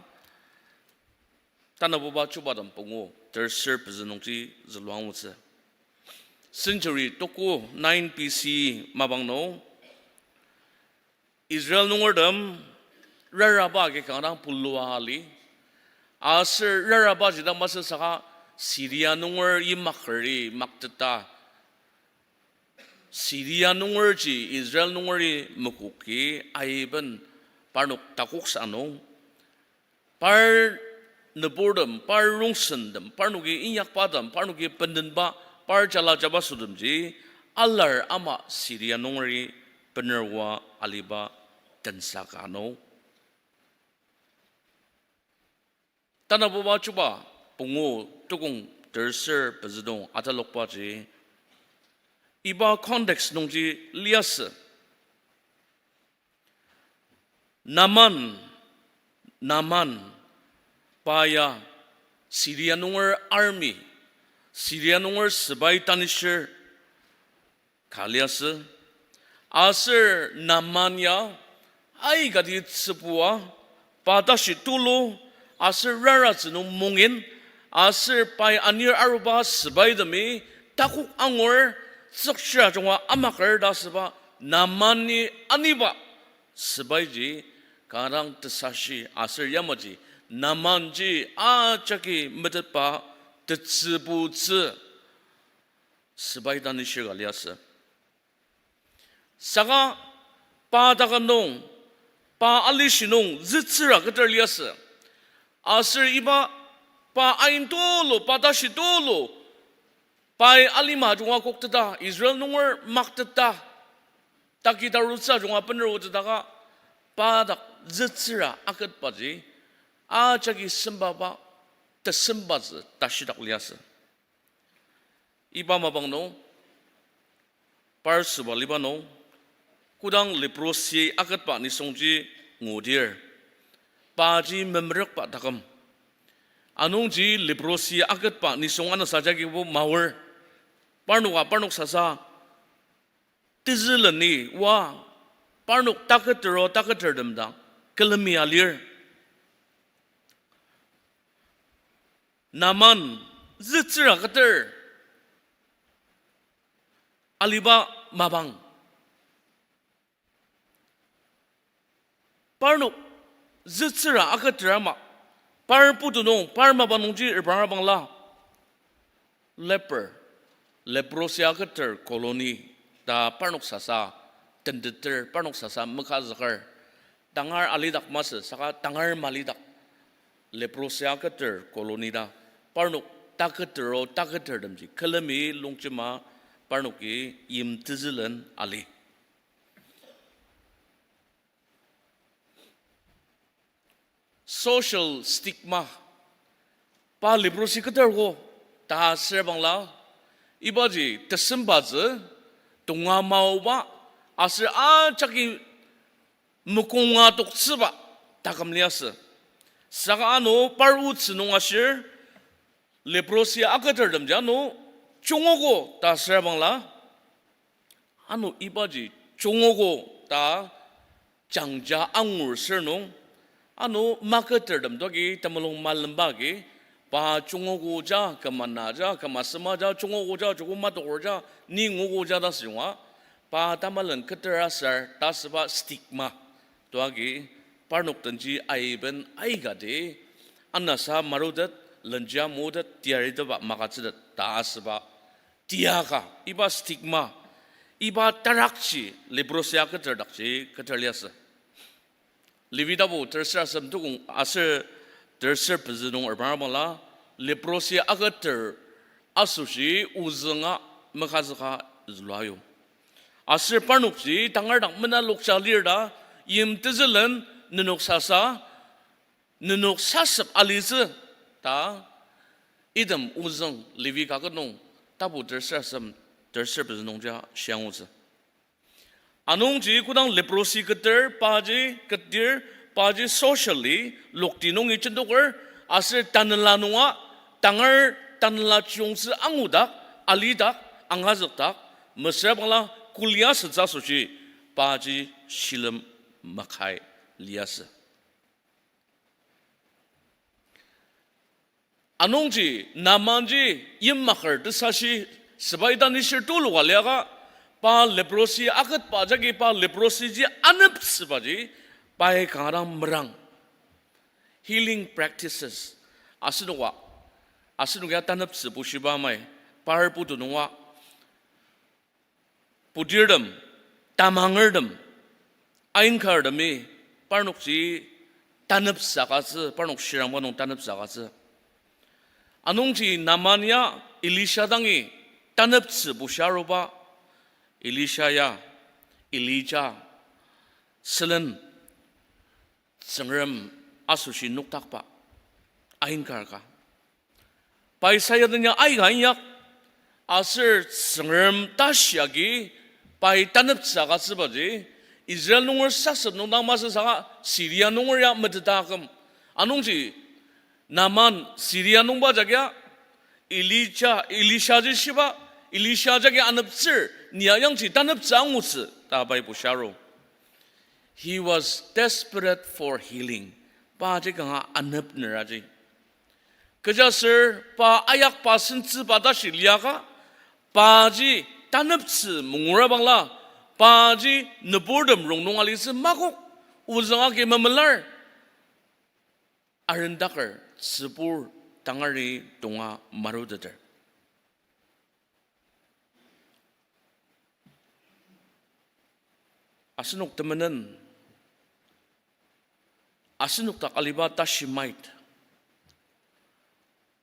tanabuba chubatem pungu terser pezü nungji zülua angutsü. Century tuku nine B C mapang nung Israel nungertem raraba agi kanga dang pulua ali, Aser rarabaji dang masü saka Syria nunger yimakeri makteta. Syria nungerji Israel nungeri makoki aiben parnok takoksa nung, par nüburtem, par rongsentem, parnoki inyakbatem, parnoki bendenba, par jala jabasotemji alar ama Syria nungeri bener oa aliba tensa ka nung. Tanabuba Chuba pungu tukong terser pezü nung atalokbaji, iba context nungji liasü. Naaman, Naaman, pa ya Syria nunger army, Syria nunger sepai tanishir ka liasü. Aser Naaman ya aikati tsübua, pa tashi tulu, aser raratsü nung mungin, aser pai anir aruba sepaitemi takok angur, tsükshir ajunga amaker ta asüba Naamani aniba sepaiji kanga dang tesashi aser yamaji Naamanji ajaki metetba tetsübutsü sepai tanishir ka liasü. Saka pa taküm nung, pa alishi nung zütsüra keter liasü. Aser iba pa ain tulu, pa tashi tulu, pai alima ajunga kokteta, Israel nunger makteta, taki tarutsü ajunga bener otetaka, pa dak zütsüra aketbaji ajaki sembaba tesembatsü tashidak liasü. Iba mapang nung, par süba liba nung, kodang leprosy aketba nisungji ngudir, paji memerükba taküm. Anungji leprosy aketba nisung anasa jagibo maor, parnoka parnok sasa tezüleni oa, parnok taketero taketertem dang külemi alir. Naaman zütsüra keter aliba mapang. Parnok zütsüra aketer ama, par putu nung, par mapang nungji repranga bangla, leper, leprosy aketer colony ta parnok sasa tendeter, parnok sasa mekazüker. Tangar alidak masü, saka tangar malidak leprosy aketer colony ta parnok taketero taketertemji külemi longjema parnoki yimtezülen ali. Social stigma. Pa leprosy keter ko ta asür bangla, ibaji tesembatsü, tonga maoba, aser ajaki mokonga toktsüba taküm liasü. Saka ano par otsü nung ashir, leprosy aketertemji ano jungogo ta asür bangla, ano ibaji jungogo ta jangja angur sür nung, ano maketertem toki temulung malemba agi, pa jungogo ja, kümana ja, kümasema ja, jungogo ja, joko matoker ja, ni ngogo ja ta asünga, pa tamalen keter asür ta asüba stigma. Toagi parnok denji aiben aikati, anasa marutet, lenjia motet, tiariteba makatsütet ta asüba tiaka, iba stigma, iba tarakji, leprosy aketer dakji keter liasü. Levi tapu terser asem tukong aser terser pezü nung repranga bangla, leprosy aketer asoshi ozünga mekazüka zülua yong. Aser parnokji tangar dak mena lokja lir ta, yimtezülen nenok sasa, nenok sasep alitsü ta, item ozüng Levi kaket nung tapu terser asem, terser pezü nungji shiangutsü. Anungji kodang leprosy keter, paji ketir, paji socially lokti nungi jendoker, aser tanela nunga, tangar tanela chiyongtsü angudak, alidak, angazükdak, mesüra bangla kulia sütsü asoshi, paji shilem makai liasü. Anungji Naamanji yimaker tesashi sepai tanishir tuluka liaka, pa leprosy aketba jagi pa leprosyji aneptsübaji pai kanga dang merang. Healing practices, Asenoka, asenok ya taneptsü bushiba amai, par putu nunga, putirtem, tamangertem, ainkartemi, parnokji taneptsü agütsü, parnok shirangba nung taneptsü agütsü. Anungji Naaman ya Elisha dangi taneptsü bushia aruba, Elisha ya, Elijah, sülen Tsüngrem asoshi nokdakba, ainkar ka. Pai sayadenya aika inyak, aser Tsüngrem tashi agi, pai taneptsü agütsübaji, Israel nunger sasep nung dang masü saka Syria nunger ya meteta aküm. Anungji Naaman Syria nungba jagia, Elijah, Elisha ji shiba, Elisha jagi aneptsür, ni ayangji taneptsü angutsü, ta pai bushia aru. He was desperate for healing. Paji kanga anepner aji. Kechiaser pa ayakba sentsüba tashi liaka, paji taneptsü mungura bangla, paji nüburtem rongnung alitsü makok, ozüng agi memelar. Arendaker tsübur tangari tonga maruteter. Asenok temenen, asenok dak aliba tashi mait.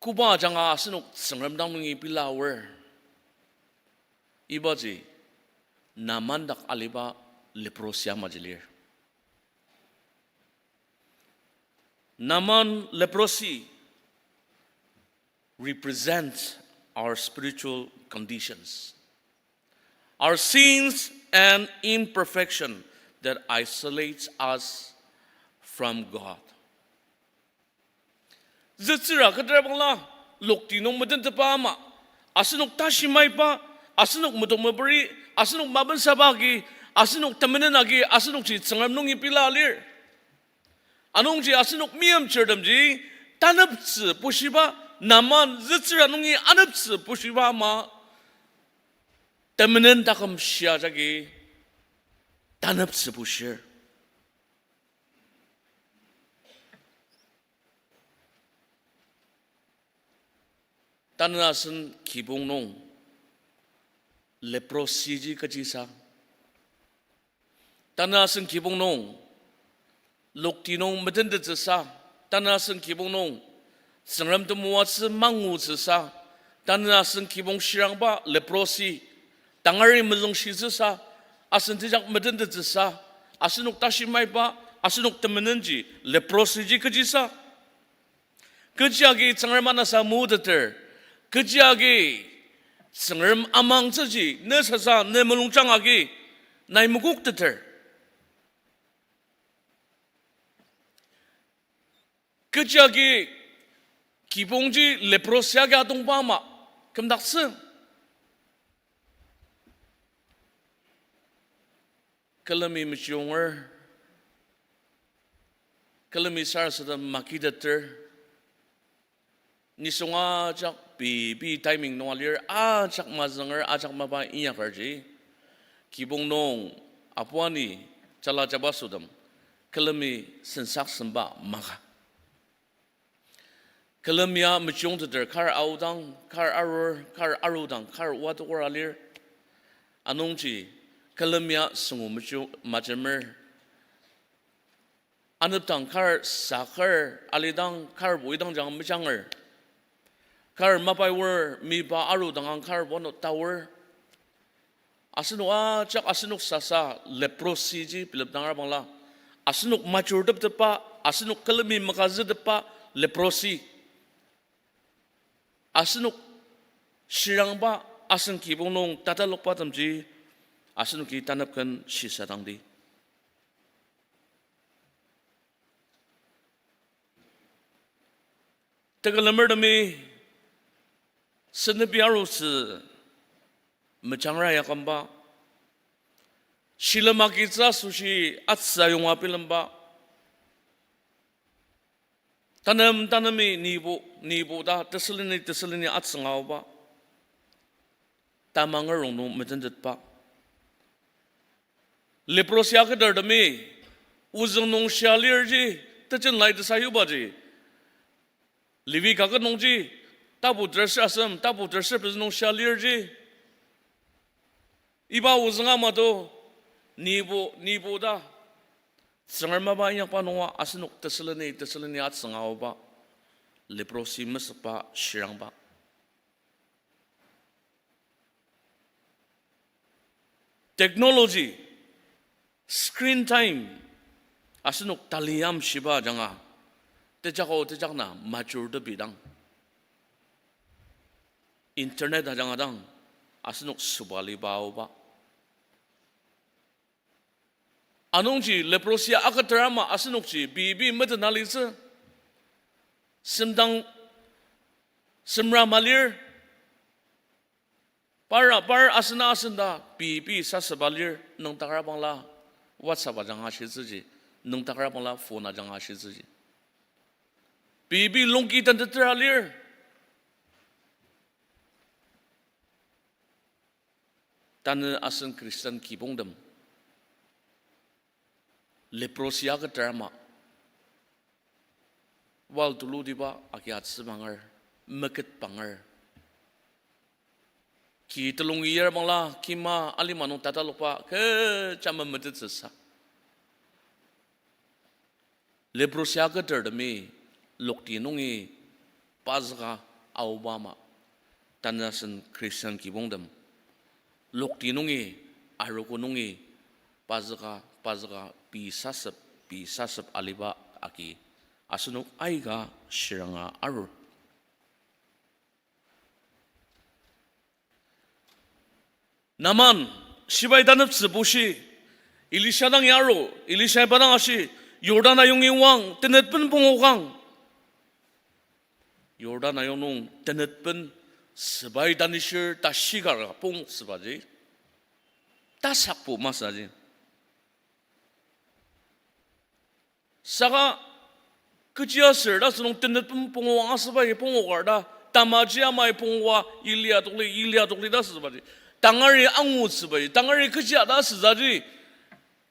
Koba ajanga asenok Tsüngrem dang nungi pela aor. Ibaji Naaman dak aliba leprosy amaji lir. Naaman leprosy represents our spiritual conditions, our sins and imperfection that isolates us from God. Zütsüra keter bangla, lokti nung metentetba ama, asenok tashi maiba, asenok metok meperi, asenok mapensaba agi, asenok temenen agi, asenokji Tsüngrem nungi pela lir. Anungji asenok meimchirtemji, taneptsü bushiba, Naaman zütsüra nungi aneptsü bushiba ama, temenen taküm shia jagi, taneptsü bushir. Tanü asen kibong nung leprosy ji kechisa. Tanü asen kibong nung lokti nung metentettsüsa. Tanü asen kibong nung Tsüngrem temoatsü mangutsüsa. Tanü asen kibong shirangba leprosy, tangari mezüngshitsüsa, asen tejak metentettsüsa, asenok tashi maiba, asenok temenenji leprosy ji kechisa. Kechi agi Tsüngrem anasa muteter, kechi agi Tsüngrem amangtsüji ne sasa ne mulungjang agi nai mokokteter. Kechi agi kibongji leprosy agi atongba ama kümdaktsü. Külemi mechionger, külemi sarasadem makiteter, nisung ajak pei pei timing nung alir ajak mazünger ajak mapa inyakerji, kibong nung apuani jala jabaso tem külemi sensak semba maka. Külemi ya mechiongteter kar aodang, kar arur, kar arudang, kar oa tokor alir. Anungji külemi ya süngu mechi-, majemer. Anepdang kar saker alidang, karbo idangji mejanger. Kar mapai or miba arudang ang karbo ano taor. Asenok ajak asenok sasa leprosy ji bilep dangra bangla. Asenok majurteptepa, asenok külemi makazütepa leprosy. Asenok shirangba asen kibong nung tatalokba temji asenoki tanep ken shisadangdi. Tekülemertemi senepi arutsü mejangra yakümba, shilem agitsü asoshi atsü ayonga bilemba, tanem tanemi nibo, nibo ta tesüleni tesüleni atsüngaoba, tamangerong nung metentetba. Leprosy aketertemi ozüng nung shia lirji tejen lai tesayubaji, Levi kaket nungji, tapu terser asem, tapu terser pezü nung shia lirji. Iba ozünga mato, nibo, nibo ta. Tsüngrem mapa inyakba nunga asenok tesüleni, tesüleni atsünga aoba. Leprosy mesükba shirangba. Technology, screen time, asenok tali yamshiba ajanga, tejako tejakna major tebidang, internet ajanga dang, asenok sobaliba aoba. Anungji leprosy aketer ama asenokji pei pei metena litsü. Semdang semra malir. Par, par asena asenda pei pei sasüba lir, nüngdakra bangla WhatsApp ajanga ashitsüji, nüngdakra bangla phone ajanga ashitsüji. Pei pei longki tentetera lir. Tanü asen Christian kibongtem leprosy aketer ama wal tulutiba agi atsübanger, meketbanger. Ki telungi yar bangla kima alima nung tatalokba kecha memetettsüsa. Leprosy aketertemi lokti nungi pazüka aoba ama, tanü asen Christian kibongtem lokti nungi, arogo nungi pazüka, pazüka pei sasep, pei sasep aliba agi asenok aika shiranga arur. Naaman shibai taneptsü bushi, Elisha dang yaro, Elisha iba dang ashi, Jordan ayongi oang, tenetben pongokang. Jordan ayong nung tenetben sepai tanishir tashi kar pong sübaji, tasakbo masü aji. Saka kechi aser ta sünung tenetben pongo angasübai pongokar ta, tamaji amai pongoa Elia tokli, Elia tokli ta sübaji. Tangari angutsübaji, tangari kechi ata sübaji.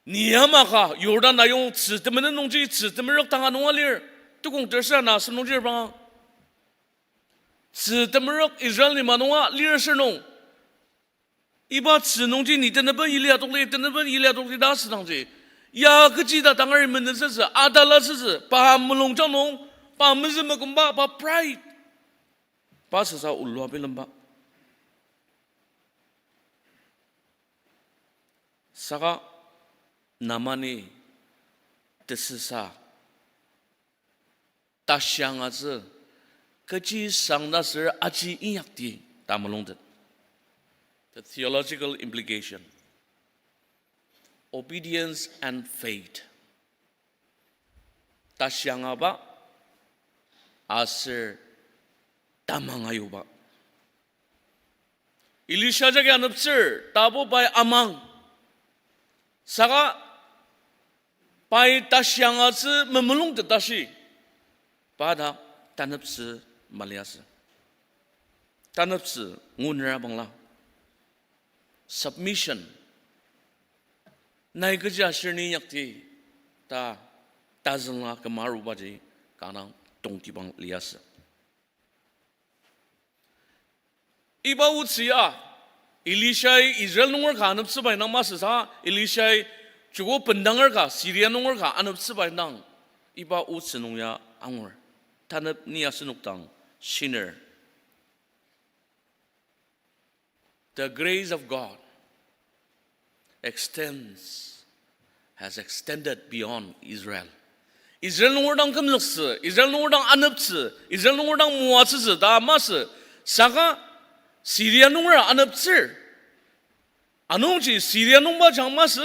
Ni ama ka Jordan ayong tzü temenen nungji tzü temerük tanga nunga lir, tukong terser ana asem nungji banga. Tzü temerük Israel lima nunga lir sür nung. Iba tzü nungji ni tenetben Elia tokli, tenetben Elia tokli ta asüdangji, ya kechi ta tangari menütsütsü, atalatsütsü, pa mulungjang nung, pa mezü mekümba, pa pride. Pa süsa olua bilemba. Saka Naamani tesüsa tashi angatsü, kechi sang ta sür aji inyakdi ta mulungtet. The theological implication. Obedience and faith. Tashi angaba aser tamang ayuba. Elisha jagi aneptsür, tabo pai amang. Saka pai tashi angatsü memulungtet tashi, pa dak taneptsü maliasü. Taneptsü ngunera bangla, submission. Nai kechi ashir ni inyakdi ta tazüngla kümarubaji kanga tongtibang liasü. Iba otsü ya, Elishai Israel nunger ka aneptsüba indang masü saka, Elishai joko bendanger ka Syria nunger ka aneptsüba indang, iba otsü nung ya angur. Tanep ni asenok dang shiner. The grace of God extends, has extended beyond Israel. Israel nunger dang kümzüktsü, Israel nunger dang aneptsü, Israel nunger dang moatsütsü ta masü, saka Syria nunger aneptsür. Anungji Syria nungba jang masü,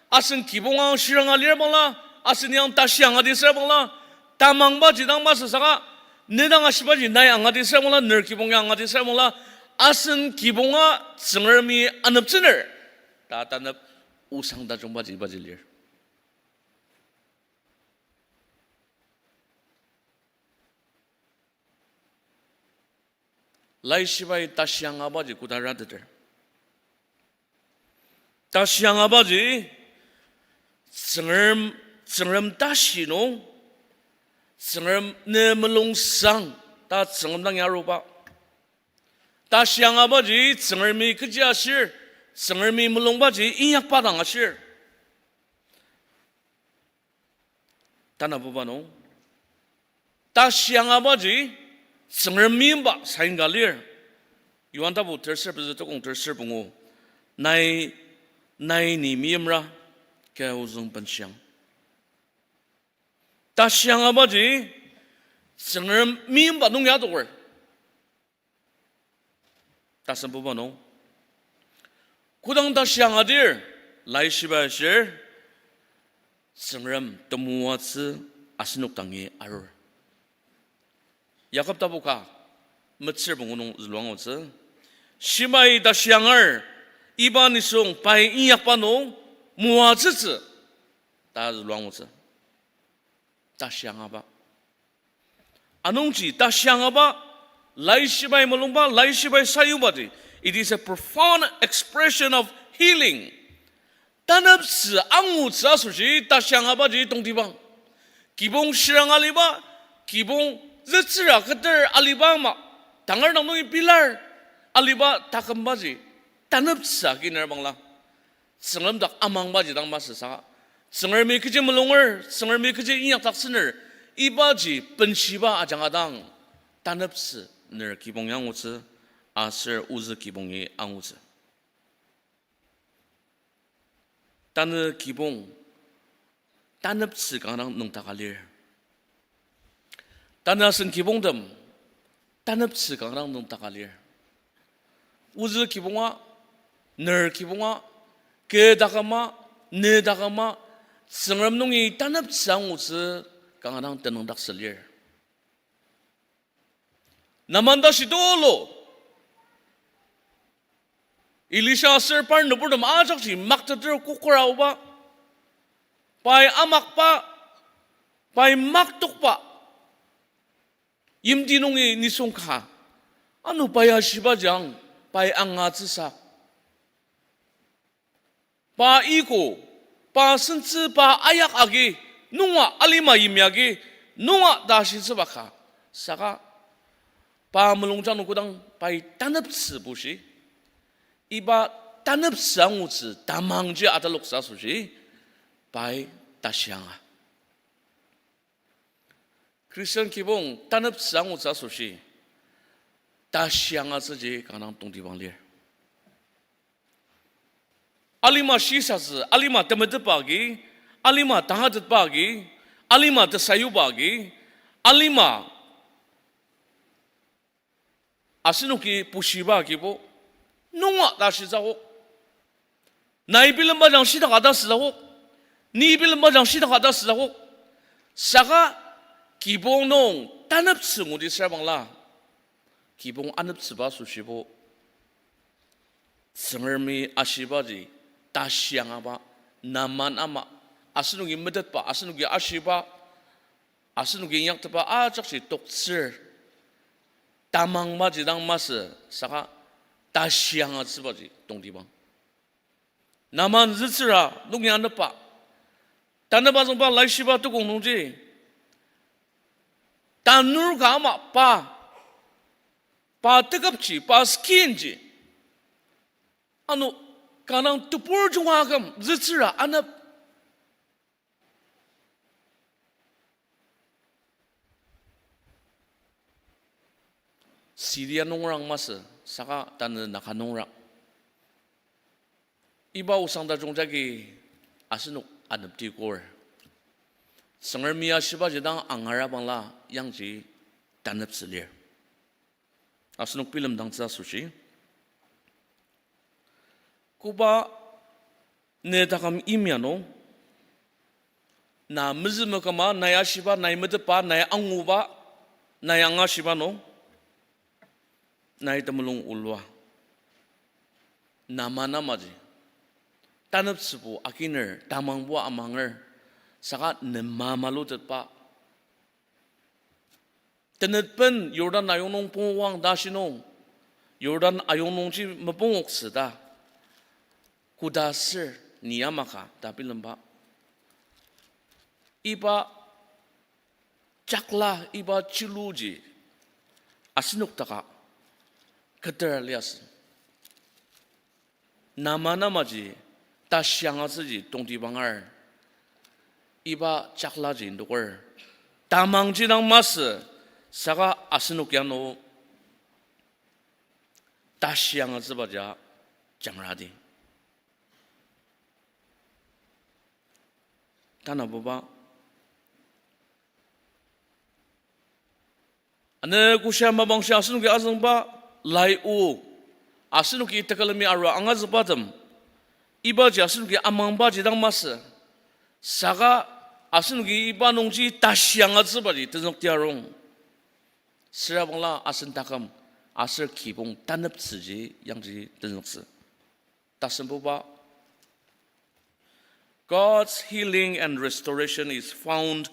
asen kibong ang shiranga lir bangla, asen yang tashi angati sür bangla, tamangbaji dang masü saka, ne dang ashibaji nai angati sür bangla, ner kibong ya angati sür bangla, asen kibonga Tsüngremi aneptsüner ta tanep osang tajungbaji ibaji lir. Laishibai tashi angabaji koda rateter. Tashi angabaji, Tsüngrem, Tsüngrem tashi nung, Tsüngrem ne mulungsang, ta Tsüngrem dang ya aruba. Tashi angabaji Tsüngremi kechi ashir, Tsüngremi mulungbaji inyakba dang ashir. Tanabuba nung, tashi angabaji Tsüngrem meimba sign ka lir. Johan tapu terser pezü tukong terser pungu, nai, nai ni meimra, kü ozüng benshiang. Tashi angabaji Tsüngrem meimba nung ya adoker. Tasembuba nung, kodang tashi angadir, Laishibai ashir, Tsüngrem temoatsü asenok dangi arur. Yakob tapu ka, metsür pungu nung zülua angutsü. Shimai tashi angar, iba nisung pai inyakba nung moatsütsü ta zülua angutsü. Tashi angaba. Anungji tashi angaba, Laishibai mulungba, Laishibai sayubaji, it is a profound expression of healing. Taneptsü angutsü asoshi tashi angabaji tongtibang. Kibong shirang aliba, kibong zütsüra keter aliba ama, tangar dang nungi pilar aliba takümbaji, taneptsü agi ner bangla Tsüngrem dak amangbaji dang masü saka, Tsüngremi kechi mulunger, Tsüngremi kechi inyakdaktsüner, ibaji benshiba ajanga dang taneptsü ner kibong ya angutsü, aser ozü kibongi angutsü. Tanü kibong, taneptsü kanga dang nüngdaka lir. Tanü asen kibongtem, taneptsü kanga dang nüngdaka lir. Ozü kibonga, ner kibonga, kü taküma, ne taküma, Tsüngrem nungi taneptsü angutsü kanga dang tenüngdaktsü lir. Naman tashi tulu, Elisha aser par nüburtem ajakji makteter kokora aoba, pai amakba, pai maktokba, yimti nungi nisung ka, ano pai ashiba jang, pai angatsüsa. Pa iko, pa sentsü, pa ayak agi, nunga alima yimya agi, nunga ta shitsüba ka. Saka, pa mulungjang nung kodang pai taneptsü bushi, iba taneptsü angutsü tamangji ataloksa asoshi, pai tashi anga. Christian kibong taneptsü angutsü asoshi, tashi angatsüji kanga dang tongtibang lir. Alima shisatsü, alima temetetba agi, alima tangatetba agi, alima tesayuba agi, alima asenoki pushiba agibo, nunga ta shitsü akok. Nai bilemba jang shidaka ta sütsü akok. Ni bilemba jang shidaka ta sütsü akok. Saka kibong nung taneptsü ngudi süra bangla, kibong aneptsüba asoshibo, Tsüngremi ashibaji tashi angaba, Naman ama, asenoki metetba, asenoki ashiba, asenoki inyaktetba ajakji toktsür, tamangbaji dang masü saka tashi angatsübaji tongtibang. Naman zütsüra nungi anepba, tanep azüngba Laishiba tukong nungji, tanur ka ama pa, pa teküpji, pa skin ji, ano kanga dang tebur junga aküm zütsüra anep. Syria nungrang masü saka tanü Naga nungrang. Iba osang tajung jagi asenok anepti kor. Tsüngremi ashibaji dang angara bangla yangji taneptsü lir. Asenok bilemdangtsü asoshi, koba ne taküm yimya nung, na mezümeküma, nai ashiba, nai metetba, nai anguba, nai angashiba nung, nai temulung olua, Naman amaji taneptsübo akiner, tamangbo amanger, saka ne mamalutetba, tenetben Jordan ayong nung pungwang ta shi nung, Jordan ayong nungji mepungoktsü ta, koda ser ni amaka ta bilemba. Iba jakla, iba chiluji, asenok taka keter liasü. Naman amaji tashi angatsüji tongtiba angar, iba chaklaji indoker. Tamangji dang masü, saka asenok ano tashi angatsübaji jangradi. Tanabuba, ane kosha mapangshi asenoki azüngba lai o, asenoki tekülemi arua angazükbatem, ibaji asenoki amangbaji dang masü, saka asenoki iba nungji tashi angatsübaji tenzükti arung. Süra bangla asen taküm aser kibong taneptsüji yangji tenzüktsü. Tasembuba, God's healing and restoration is found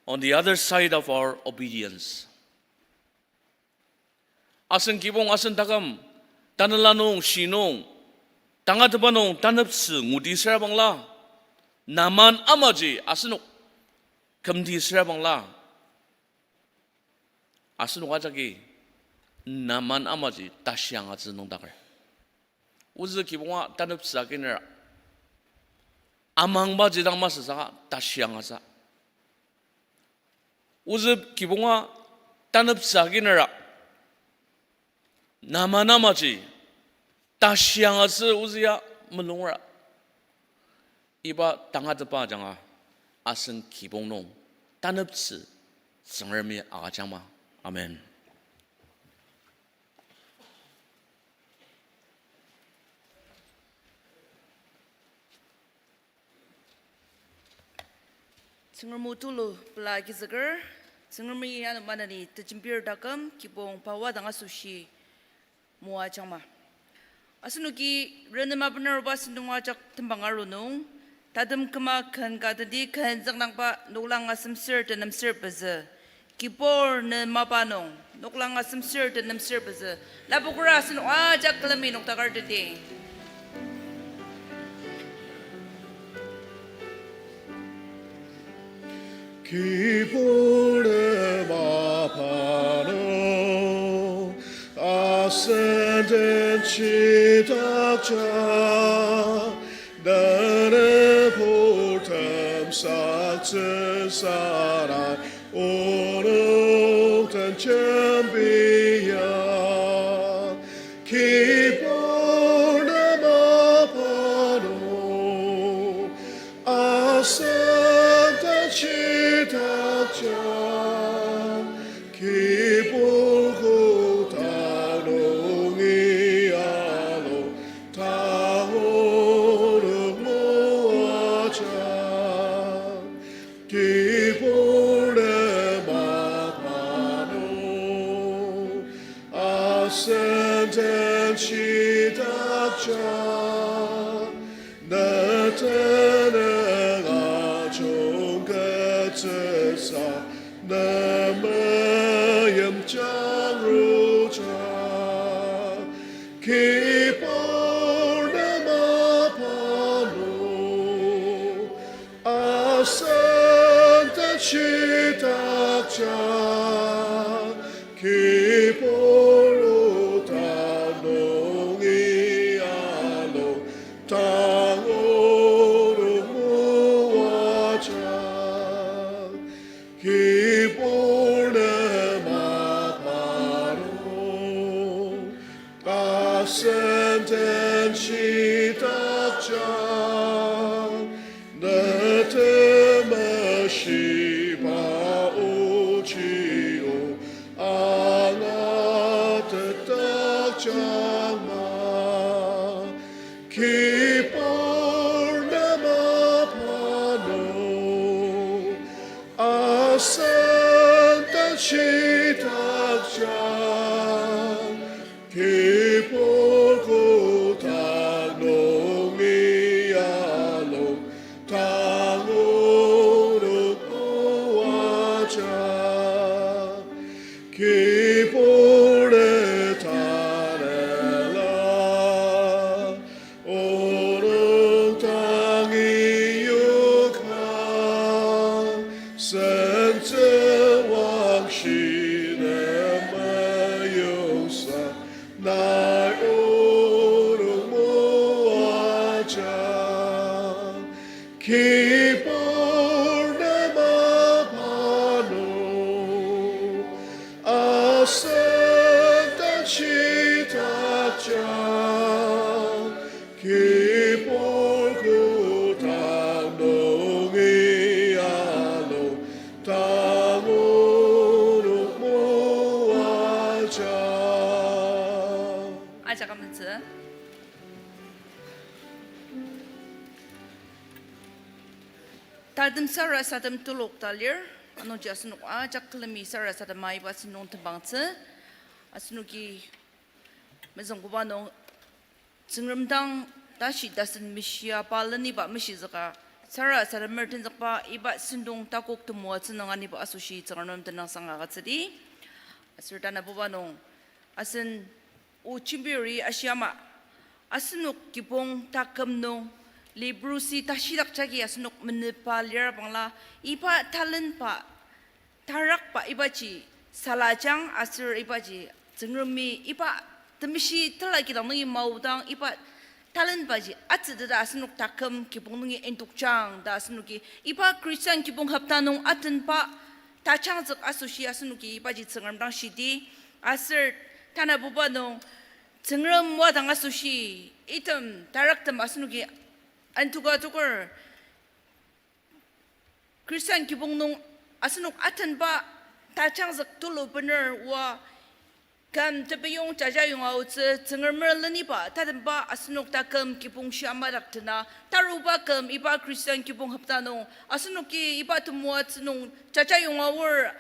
on the other side of our obedience. Asen kibong, asen taküm, tanela nung, shi nung, tangatetba nung taneptsü ngudi süra bangla, Naman amaji asenok kümdi süra bangla, asenok ajaki Naman amaji tashi angatsü nüngdaker. Ozü kibonga taneptsü akinera, amangbaji dang masü saka tashi angatsü. Ozü kibonga taneptsü akinera, Naman amaji tashi angatsü ozü ya mulungra. Iba tangatetba ajanga asen kibong nung taneptsü Tsüngremi agüjangma. Amen. Tsüngrem o tulu pela agizüker, Tsüngremi ano maneni tejembir taküm kibong pawa dang asoshi moajangma. Asenoki renema benaruba sentong ajak tembang aru nung, Tatem Küma ken ka tenti ken züngdangba noklang asem ser tenem ser pezü, Kibur ne mapa nung, noklang asem ser tenem ser pezü, lapokra asenok ajak külemi noktaker tenti. Kibur ne mapa nung, asen den chidakja, tanü purtem saktsü sarai, onok den jembia. Kibur ne mapa nung, asen den chidakja, kibur kotak nungi alu, tang onok moaja. Kibur ne mapa nung, asen den chidakja, ne tenük ajung ketsüsa, ne meimchang ruja. Kibur ne mapa nung, asen den chidakja, kibur kotak nungi alu, tang onok moaja. Kibur ne mapa nung, asen den chidakja, ne temeshiba ochi o angatetdakjangma. Kibur ne mapa nung, asen den chidakja, kibur kotak nungi alu, tang onok moaja. Kibur ne tanela, onok dangi yuka, sentsüwangshi ne me Lai onok moajang, kibur nem apanu, asen tashi takjang, kibur kodang nungi along, tang onok moajang. Ajak amentsü. Tatem sarasadem telok ta lir, anungji asenok ajak külemi sarasadema iba sentong tembangtsü, asenoki mezüngbuba nung Tsüngrem dang tashi tasen meshia pa leniba meshizüka, sarasademer tenzükba iba sentong takok temoatsü nung aniba asoshi Tsüngrem nem tenüngsang agütsüdi. Aser tanabuba nung asen o jembiri ashi ama, asenok kibong taküm nung leprosy tashidak jagi asenok menepa lirabangla, iba talent pa tarakba ibaji salajang aser ibaji Tsüngremi iba temeshi tela kidang nungi maodang iba talent baji atsüteta asenok taküm kibong nungi indokjang ta asenoki iba Christian kibong hopta nung atenba tajangzük asoshi asenoki ibaji Tsüngrem dang shidi. Aser tanabuba nung Tsüngrem wadang asoshi item taraktem asenoki antuka toker Christian kibong nung asenok atenba tajangzük tulu bener oa küm tepeyong jajayonga aotsü Tsüngremer leniba tatemba asenok taküm kibong shia madak tena taruba küm iba Christian kibong hopta nung asenoki iba temoatsü nung jajayonga aor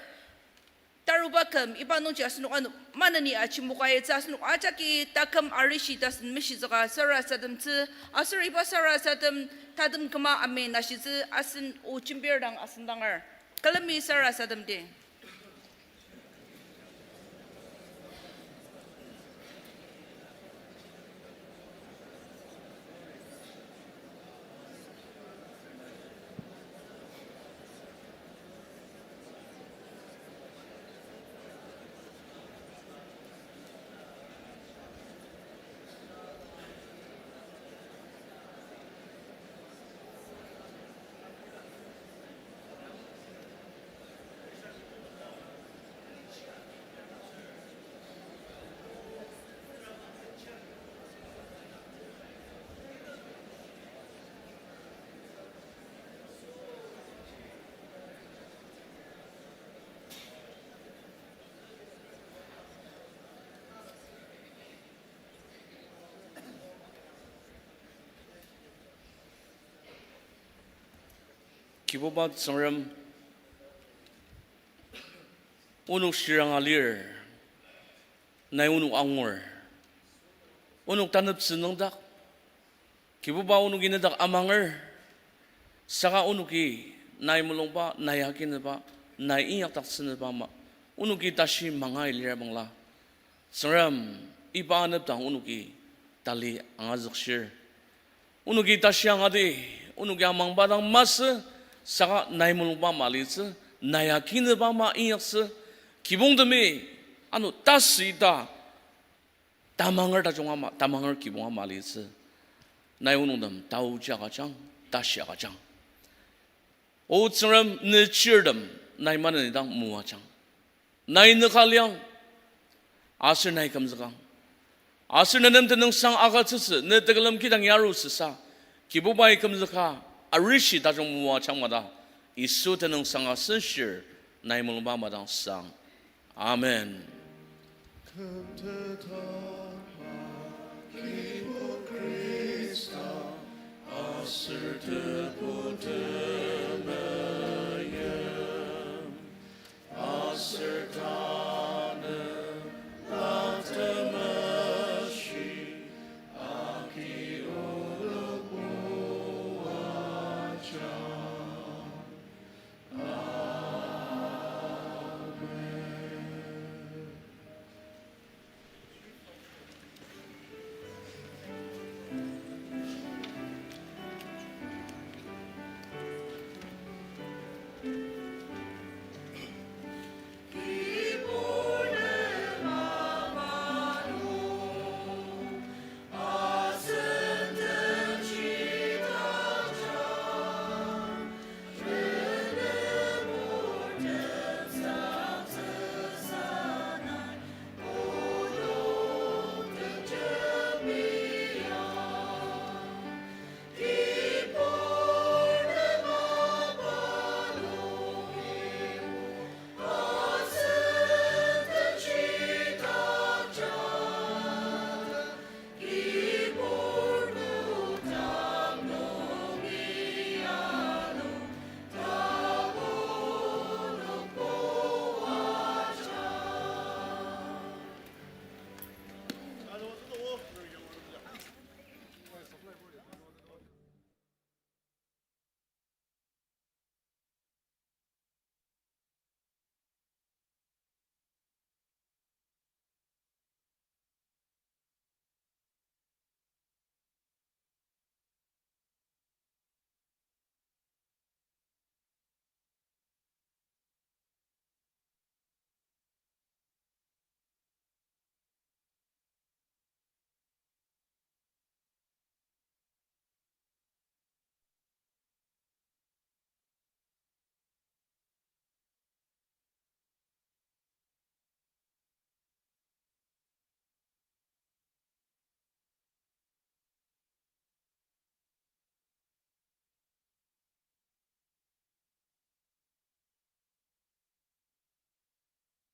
taruba küm iba nungji asenok ano maneni aji mokaitsü asenok ajaki taküm arishi tasen meshizüka sarasademtsü aser iba sarasadem tatem küma amen ashitsü asen o jembir dang asen dangar. Külemi sarasademdi. Kibuba Tsüngrem, onok shiranga lir, nai onok angur, onok taneptsü nüngdak, Kibuba onoki nedak amanger, saka onoki nai mulungba, nai akineba, nai inyakdaktsüneba ama, onoki tashi mangai lirabangla, Tsüngrem, iba anepdang onoki tali angazükshir. Onoki tashi angadi, onoki amangba dang masü, saka nai mulungba ama litsü, nai akineba ama inyaktsü, kibongtemi, ano tasü ita, tamanger tajung ama, tamanger kibong ama litsü. Nai onok nem taoji agüjang, tashi agüjang. O Tsüngrem, ne chirtem nai maneni dang moajang. Nai nüka liang, aser nai kümzükang. Aser ne nem tenüngsang agütsütsü, ne tekülem kidang yarutsüsa, Kibubai kümzüka, arishi tajung moajang mada, Yisu tenüngsang asenshir, nai mulungba madang sang. Amen. Kümtetama Kibu Khrista, aser tebu temeim, aser